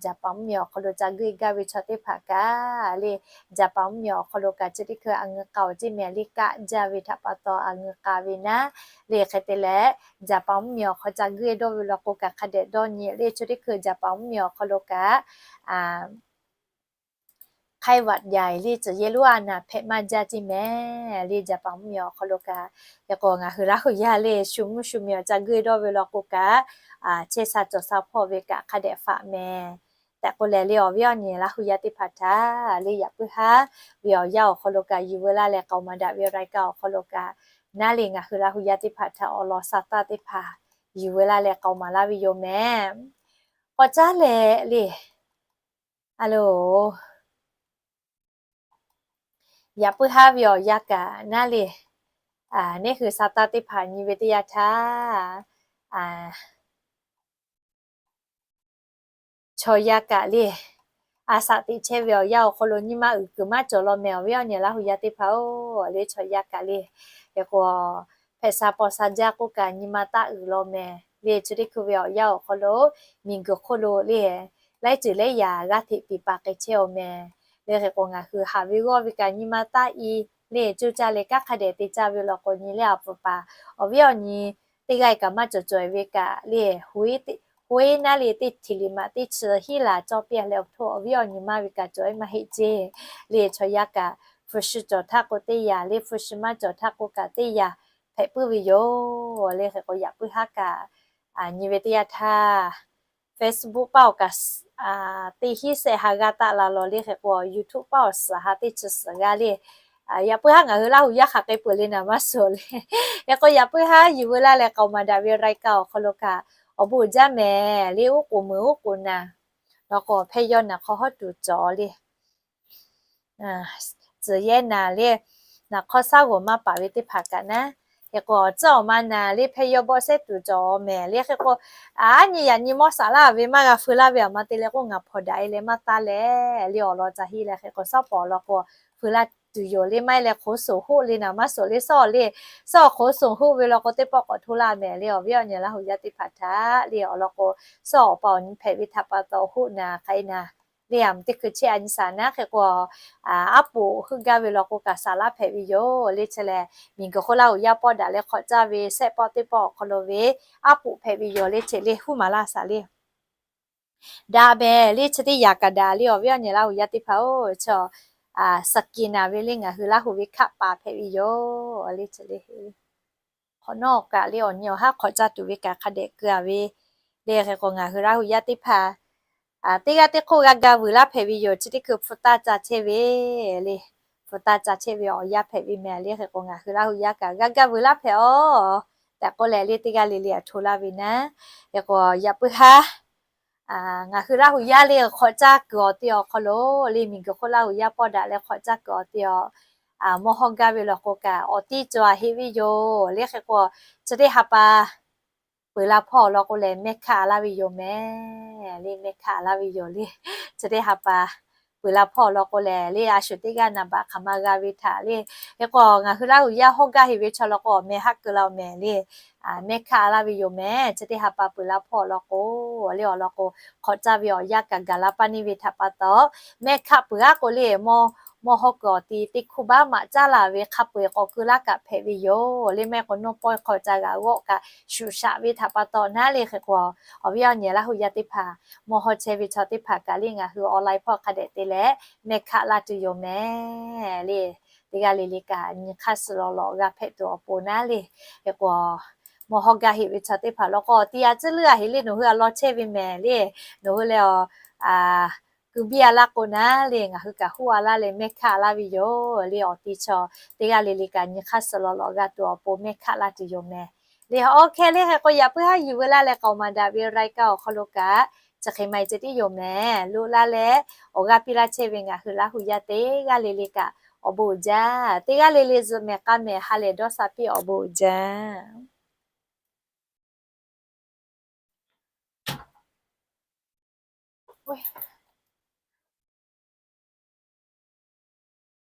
Jaˍpaˍ mvuhˇmiˬ awˬ hk'aw lo ca guˇ e gaˇ ve chaw teˇ hpaˍ kaꞈ le, Jaˍpaˍ mvuhˇmiˬ awˬ hk'aw lo kaꞈ chi teˇ hkui a ngeu k'a awˬ ceˇ mehˍ le, kaˆ jaˇ ve htaꞈ pa taw a ngeu k'a ve naˉ le. Hk'e te leh, Jaˍpaˍ mvuhˇmiˬ awˬ hk'aw ca guˇ e dawˇ ve law k'o kaꞈ hk'a dehꞈ dawˇ nyi le. Chi teˇ hkui Jaˍpaˍ mvuhˇmiˬ awˬ hk'aw lo kaꞈ ไข้หวัดใหญ่ le tcuhˬ yehˇ lonˉ a naˍ hpehꞈ maˇ jaˇ ceˇ mehˍ le. Jaˍpaˍ mvuhˇmiˬ awˬ hk'aw lo kaꞈ, hk'e k'o ngaˬ hui Laˇ hu yaˇ le shu mvuhˇ shu miˬ awˬ ca guˇ e dawˇ ve law k'o kaꞈ, chehˇ sha cawˬ sha hpawˇ ve kaꞈ hk'a dehꞈ faꞈ mehˍ tehꞈ k'oˆ leh le, awˬ viˉ awˬ nyi Laˇ hu yaˇ teˇ hpaˍ htaꞈ le yaꞈ puiˉ haˉ ve awˬ yanˇ awˬ hk'aw lo kaꞈ yuˬ ve laˇ leh k'aoˍ maˍ daꞈ ve awˬ รายการ awˬ hk'aw lo kaꞈ naˉ le ngaˬ hui Laˇ hu yaˇ teˇ hpaˍ htaꞈ awˬ lawn sa taˇ teˇ hpaˍ yuˬ ve laˇ leh k'aoˍ maˍ laˇ ve yoˬ mehˍ. K'awꞈ caˉ leh le, a lo, yaꞈ puiˉ haˉ ve awˬ yanˇ kaꞈ naˉ le, neˉ hui sa taˇ teˇ hpaˍ nyi ve teˇ yanˇ htaˇ, chaw yaˇ kaꞈ le, a shaꞈ teꞈ chehˇ ve awˬ yanˇ awˬ hk'aw lo nyi ma uiˍ kuiˬ maˇ cawˬ law mehˍ awˬ viˉ awˬ nyi Laˇ hu yaˇ teˇ hpaˍ-oˬ. Le chaw yaˇ kaꞈ le, hk'e k'o, hpehꞈ sha paw sha jaˇ k'oˆ kaꞈ nyi ma taˇ uiˍ law mehˍ. Le chi teˇ hkui ve awˬ yanˇ awˬ hk'aw lo miˬguiˬ hk'oˆ lo le, laiˉ ceuˬ laiˉ yaꞈ g'aˇ hteꞈ piˍ paˍ k'ai chehˇ-oˬ mehˍ. Le hk'e k'o, ngaˬ hui haꞈ ve g'awˇ ve kaꞈ nyi ma taˇ i le, coˇ caˇ leh kanˉ hk'a dehꞈ te caˇ ve law k'o, nyi le a pfuhˍ paˍ awˬ viˉ awˬ nyi teˇ g'aˇ kaꞈ maˇ cawˬ cawˬ ve kaꞈ le, hoˉ naˉ le teˇ htiˍ liꞈ maꞈ teˇ chi hiˉ laˬ cawˇ piˇ leh awˬ htoˇ awˬ viˉ awˬ nyi maˇ ve kaꞈ cawˬ-e maˇ heˆ ceˇ. Le chaw yaˇ kaꞈ hpu shi cawˬ htaˇ k'o teˇ yanˇ, le hpu shi maˇ cawˬ htaˇ k'o kaꞈ teˇ yanˇ hpehꞈ puiˉ ve yoˬ. Le hk'e k'o, yaꞈ puiˉ haˉ kaꞈ nyi ve teˇ yanˇ htaˇ, Facebook paˇ awˬ kaꞈ teˇ hinˉ shehˆ ha g'aˇ taˆ la law le hk'e k'o, YouTube paˇ awˬ suhˍ ha teˇ chi suhˍ g'aˇ le. Yaꞈ puiˉ haˉ ngaˬ hui Laˇ hu yaˇ hk'aˬ k'ai peuˬ le naˍ maˇ suhˍ le. Hk'e k'o, yaꞈ puiˉ haˉ yuˬ veu laˇ leh k'aoˍ maˍ daꞈ ve รายการ awˬ hk'aw lo kaꞈ awˬ bon uiˍ jaˇ mehˍ le. Uˉ k'oˍ meuˍ uˉ k'oˍ naˍ law k'o, hpehˇ yawˇ naˍ hk'aw hawˉ tuˬ cawˬ le. Tcuhˍ yehˇ naˍ le, naˍ hk'aw shaˉ g'oˍ maˇ paˍ ve teˇ hpaˍ kaꞈ naˉ, hk'e k'o, tcuhˉ awˬ ma naˍ le hpehˇ yawˇ bawˆ shehˉ tuˬ cawˬ mehˍ le. Hk'e k'o, a nyi yaꞈ nyi mawˇ shaˍ laˇ ve maˇ g'a feu laˇ ve aˬ ma te leh k'o, ngaˬ hpawnˬ daꞈ e leh maˇ taˇ leh le awˬ lawn ca heˆ leh hk'e k'o, shaˉ pawˍ law k'o, feu laˇ tuˬ yoˬ le. Maˇ heˆ leh hk'oˆ soˍ hoˆ le naˍ maˇ suhˍ le. Shaˉ le, shaˉ hk'oˆ soˍ hoˆ ve law k'o, teˇ pawˆ k'awꞈ hto laˇ mehˍ le awˬ viˉ awˬ nyi Laˇ hu yaˇ teˇ hpaˍ htaꞈ le awˬ lawn k'o, shaˉ awˬ pa awˬ nyi hpehꞈ ve htaꞈ pa taw hoˆ naˍ k'ai naˍ le, a mvuhˇ teˇ hkui chehˇ a nyi shaˍ naˉ hk'e k'o, aˉ poꞈ heuˆ gaˇ ve law k'o kaꞈ shaˍ laˇ hpehꞈ ve yoˬ le. Chi lehˬ, miˬguiˬ hk'oˆ Laˇ hu yaˇ pawˆ daꞈ leh hk'awꞈ caˇ ve shehˆ pawˆ teˇ pawˆ awˬ hk'aw lo ve aˉ poꞈ hpehꞈ ve yoˬ le. Chi le huˉ maˍ laˇ shaˍ le. Daꞈ mehˍ le chi teˇ yaꞈ kaꞈ daꞈ le awˬ viˉ awˬ nyi Laˇ hu yaˇ teˇ hpaˍ-oˬ. Chi a saˍ kiˍ naˍ ve le ngaˬ hui Laˇ hu ve hkaˆ paˍ hpehꞈ ve yoˬ le. Chi le hk'awꞈ nawˉ kaꞈ le awˬ nyi awˬ haˉ hk'awꞈ caˇ tuˬ ve kaꞈ hk'a dehꞈ keu a ve le. Hk'e k'o, ngaˬ hui Laˇ hu yaˇ teˇ hpaˍ teˇ g'aˇ teˇ hk'oˆ g'a ga vuiˬ laˇ hpehꞈ ve yoˬ. Chi teˇ hkui hpu taˇ ca chehˇ ve le, hpu taˇ ca chehˇ ve awˬ yanˇ hpehꞈ ve mehˍ le. Hk'e k'o, ngaˬ hui Laˇ hu yaˇ kaꞈ g'a ga vuiˬ laˇ hpehꞈ-oˬ tehꞈ k'oˆ leh le, teˇ g'aˇ le le a hto laˇ ve naˉ. Hk'e k'o, yaꞈ puiˉ haˉ ngaˬ hui Laˇ hu yaˇ le hk'awꞈ caˇ kuiˬ awˬ te awˬ hk'aw lo le, miˬguiˬ hk'oˆ Laˇ hu yaˇ pawˆ daꞈ leh hk'awꞈ caˇ kuiˬ awˬ te awˬ, mawˇ hawˇ gaˇ ve law k'o kaꞈ awˬ ti cawˬ a heˆ ve yoˬ le. Hk'e k'o, chi teˇ ha pa peuˬ la hpawˇ awˬ lawn k'o lehˬ, mehˇ hkaˆ a laˇ ve yoˬ mehˍ le. Mehˇ hkaˆ a laˇ ve yoˬ le. Chi teˇ ha pa peuˬ la hpawˇ awˬ lawn k'o lehˬ le, a shu teˇ g'aˇ naˍ baꞈ hk'aˬ ma g'a ve htaꞈ le. Hk'e k'o, ngaˬ hui Laˇ hu yaˇ hawˇ gaˇ heˆ ve chaw law k'o, mehˇ haˆ keu la-oˬ mehˍ le. Mehˇ hkaˆ a laˇ ve yoˬ mehˍ. Chi teˇ ha pa peuˬ la hpawˇ awˬ lawn k'o le, awˬ lawn k'o, hk'awꞈ caˇ ve awˬ yanˇ kaꞈ gaˬ la paˇ neˇ ve htaꞈ pa taw, mehˇ hkaˆ peuˬ aˉ k'o le, mawˇ hawˇ kuiˬ awˬ ti teˇ hkuˇ baˆ maꞈ caˉ laˬ ve hk'a peu-eˬ k'awꞈ keu laˇ kaꞈ hpehꞈ ve yoˬ le. Maˇ heˆ k'o, nawˇ pawehˇ hk'aw ca g'aꞈ g'awˆ kaꞈ shuˍ shaꞈ ve htaꞈ pa taw naˉ le. Hk'e k'o, awˬ viˉ awˬ nyi Laˇ hu yaˇ teˇ hpaˍ mawˇ hawˇ chehˇ ve chaw teˇ hpaˍ kaꞈ le, ngaˬ hui online hpawˇ hk'a dehꞈ te leh mehˇ hkaˆ laˇ tuˬ yoˬ mehˍ le. Teˇ g'aˇ le le kaꞈ nyi hk'aˇ suh lawˬ lawꞈ g'a hpehꞈ tuˬ awˬ pon naˉ le. Hk'e k'o, mawˇ hawˇ gaˇ heˆ ve chaw teˇ hpaˍ law k'o, awˬ ti a tcuhˉ leuˉ a heˆ le, nawˬ hui a lawn chehˇ ve mehˍ le. Nawˬ hui leh awˬ keu biˇ a laˇ k'o naˉ le, ngaˬ hui kaꞈ huˉ a laˇ leh mehˇ hkaˆ a laˇ ve yoˬ le. Awˬ ti chaw teˇ g'aˇ le le kaꞈ nyi hk'aˇ suh lawˬ lawꞈ g'a tuˬ awˬ pon mehˇ hkaˆ laˇ tuˬ yoˬ mehˍ le. Awˬ hk'e le, hk'e k'o yaꞈ puiˉ haˉ yuˬ veu laˇ leh k'aoˍ maˍ daꞈ ve รายการ awˬ hk'aw lo kaꞈ chi hk'e maˇ heˆ ceh tiˉ yoˬ mehˍ. Loꞈ laˇ leh awˬ g'aˇ piˇ laˇ chehˇ ve ngaˬ hui Laˇ hu yaˇ teˇ g'aˇ le le kaꞈ awˬ bon uiˍ jaˇ. Teˇ g'aˇ le le zuhꞈ mehˍ k'a mehˍ ha lehˬ dawˇ sha piˇ awˬ bon uiˍ jaˇ.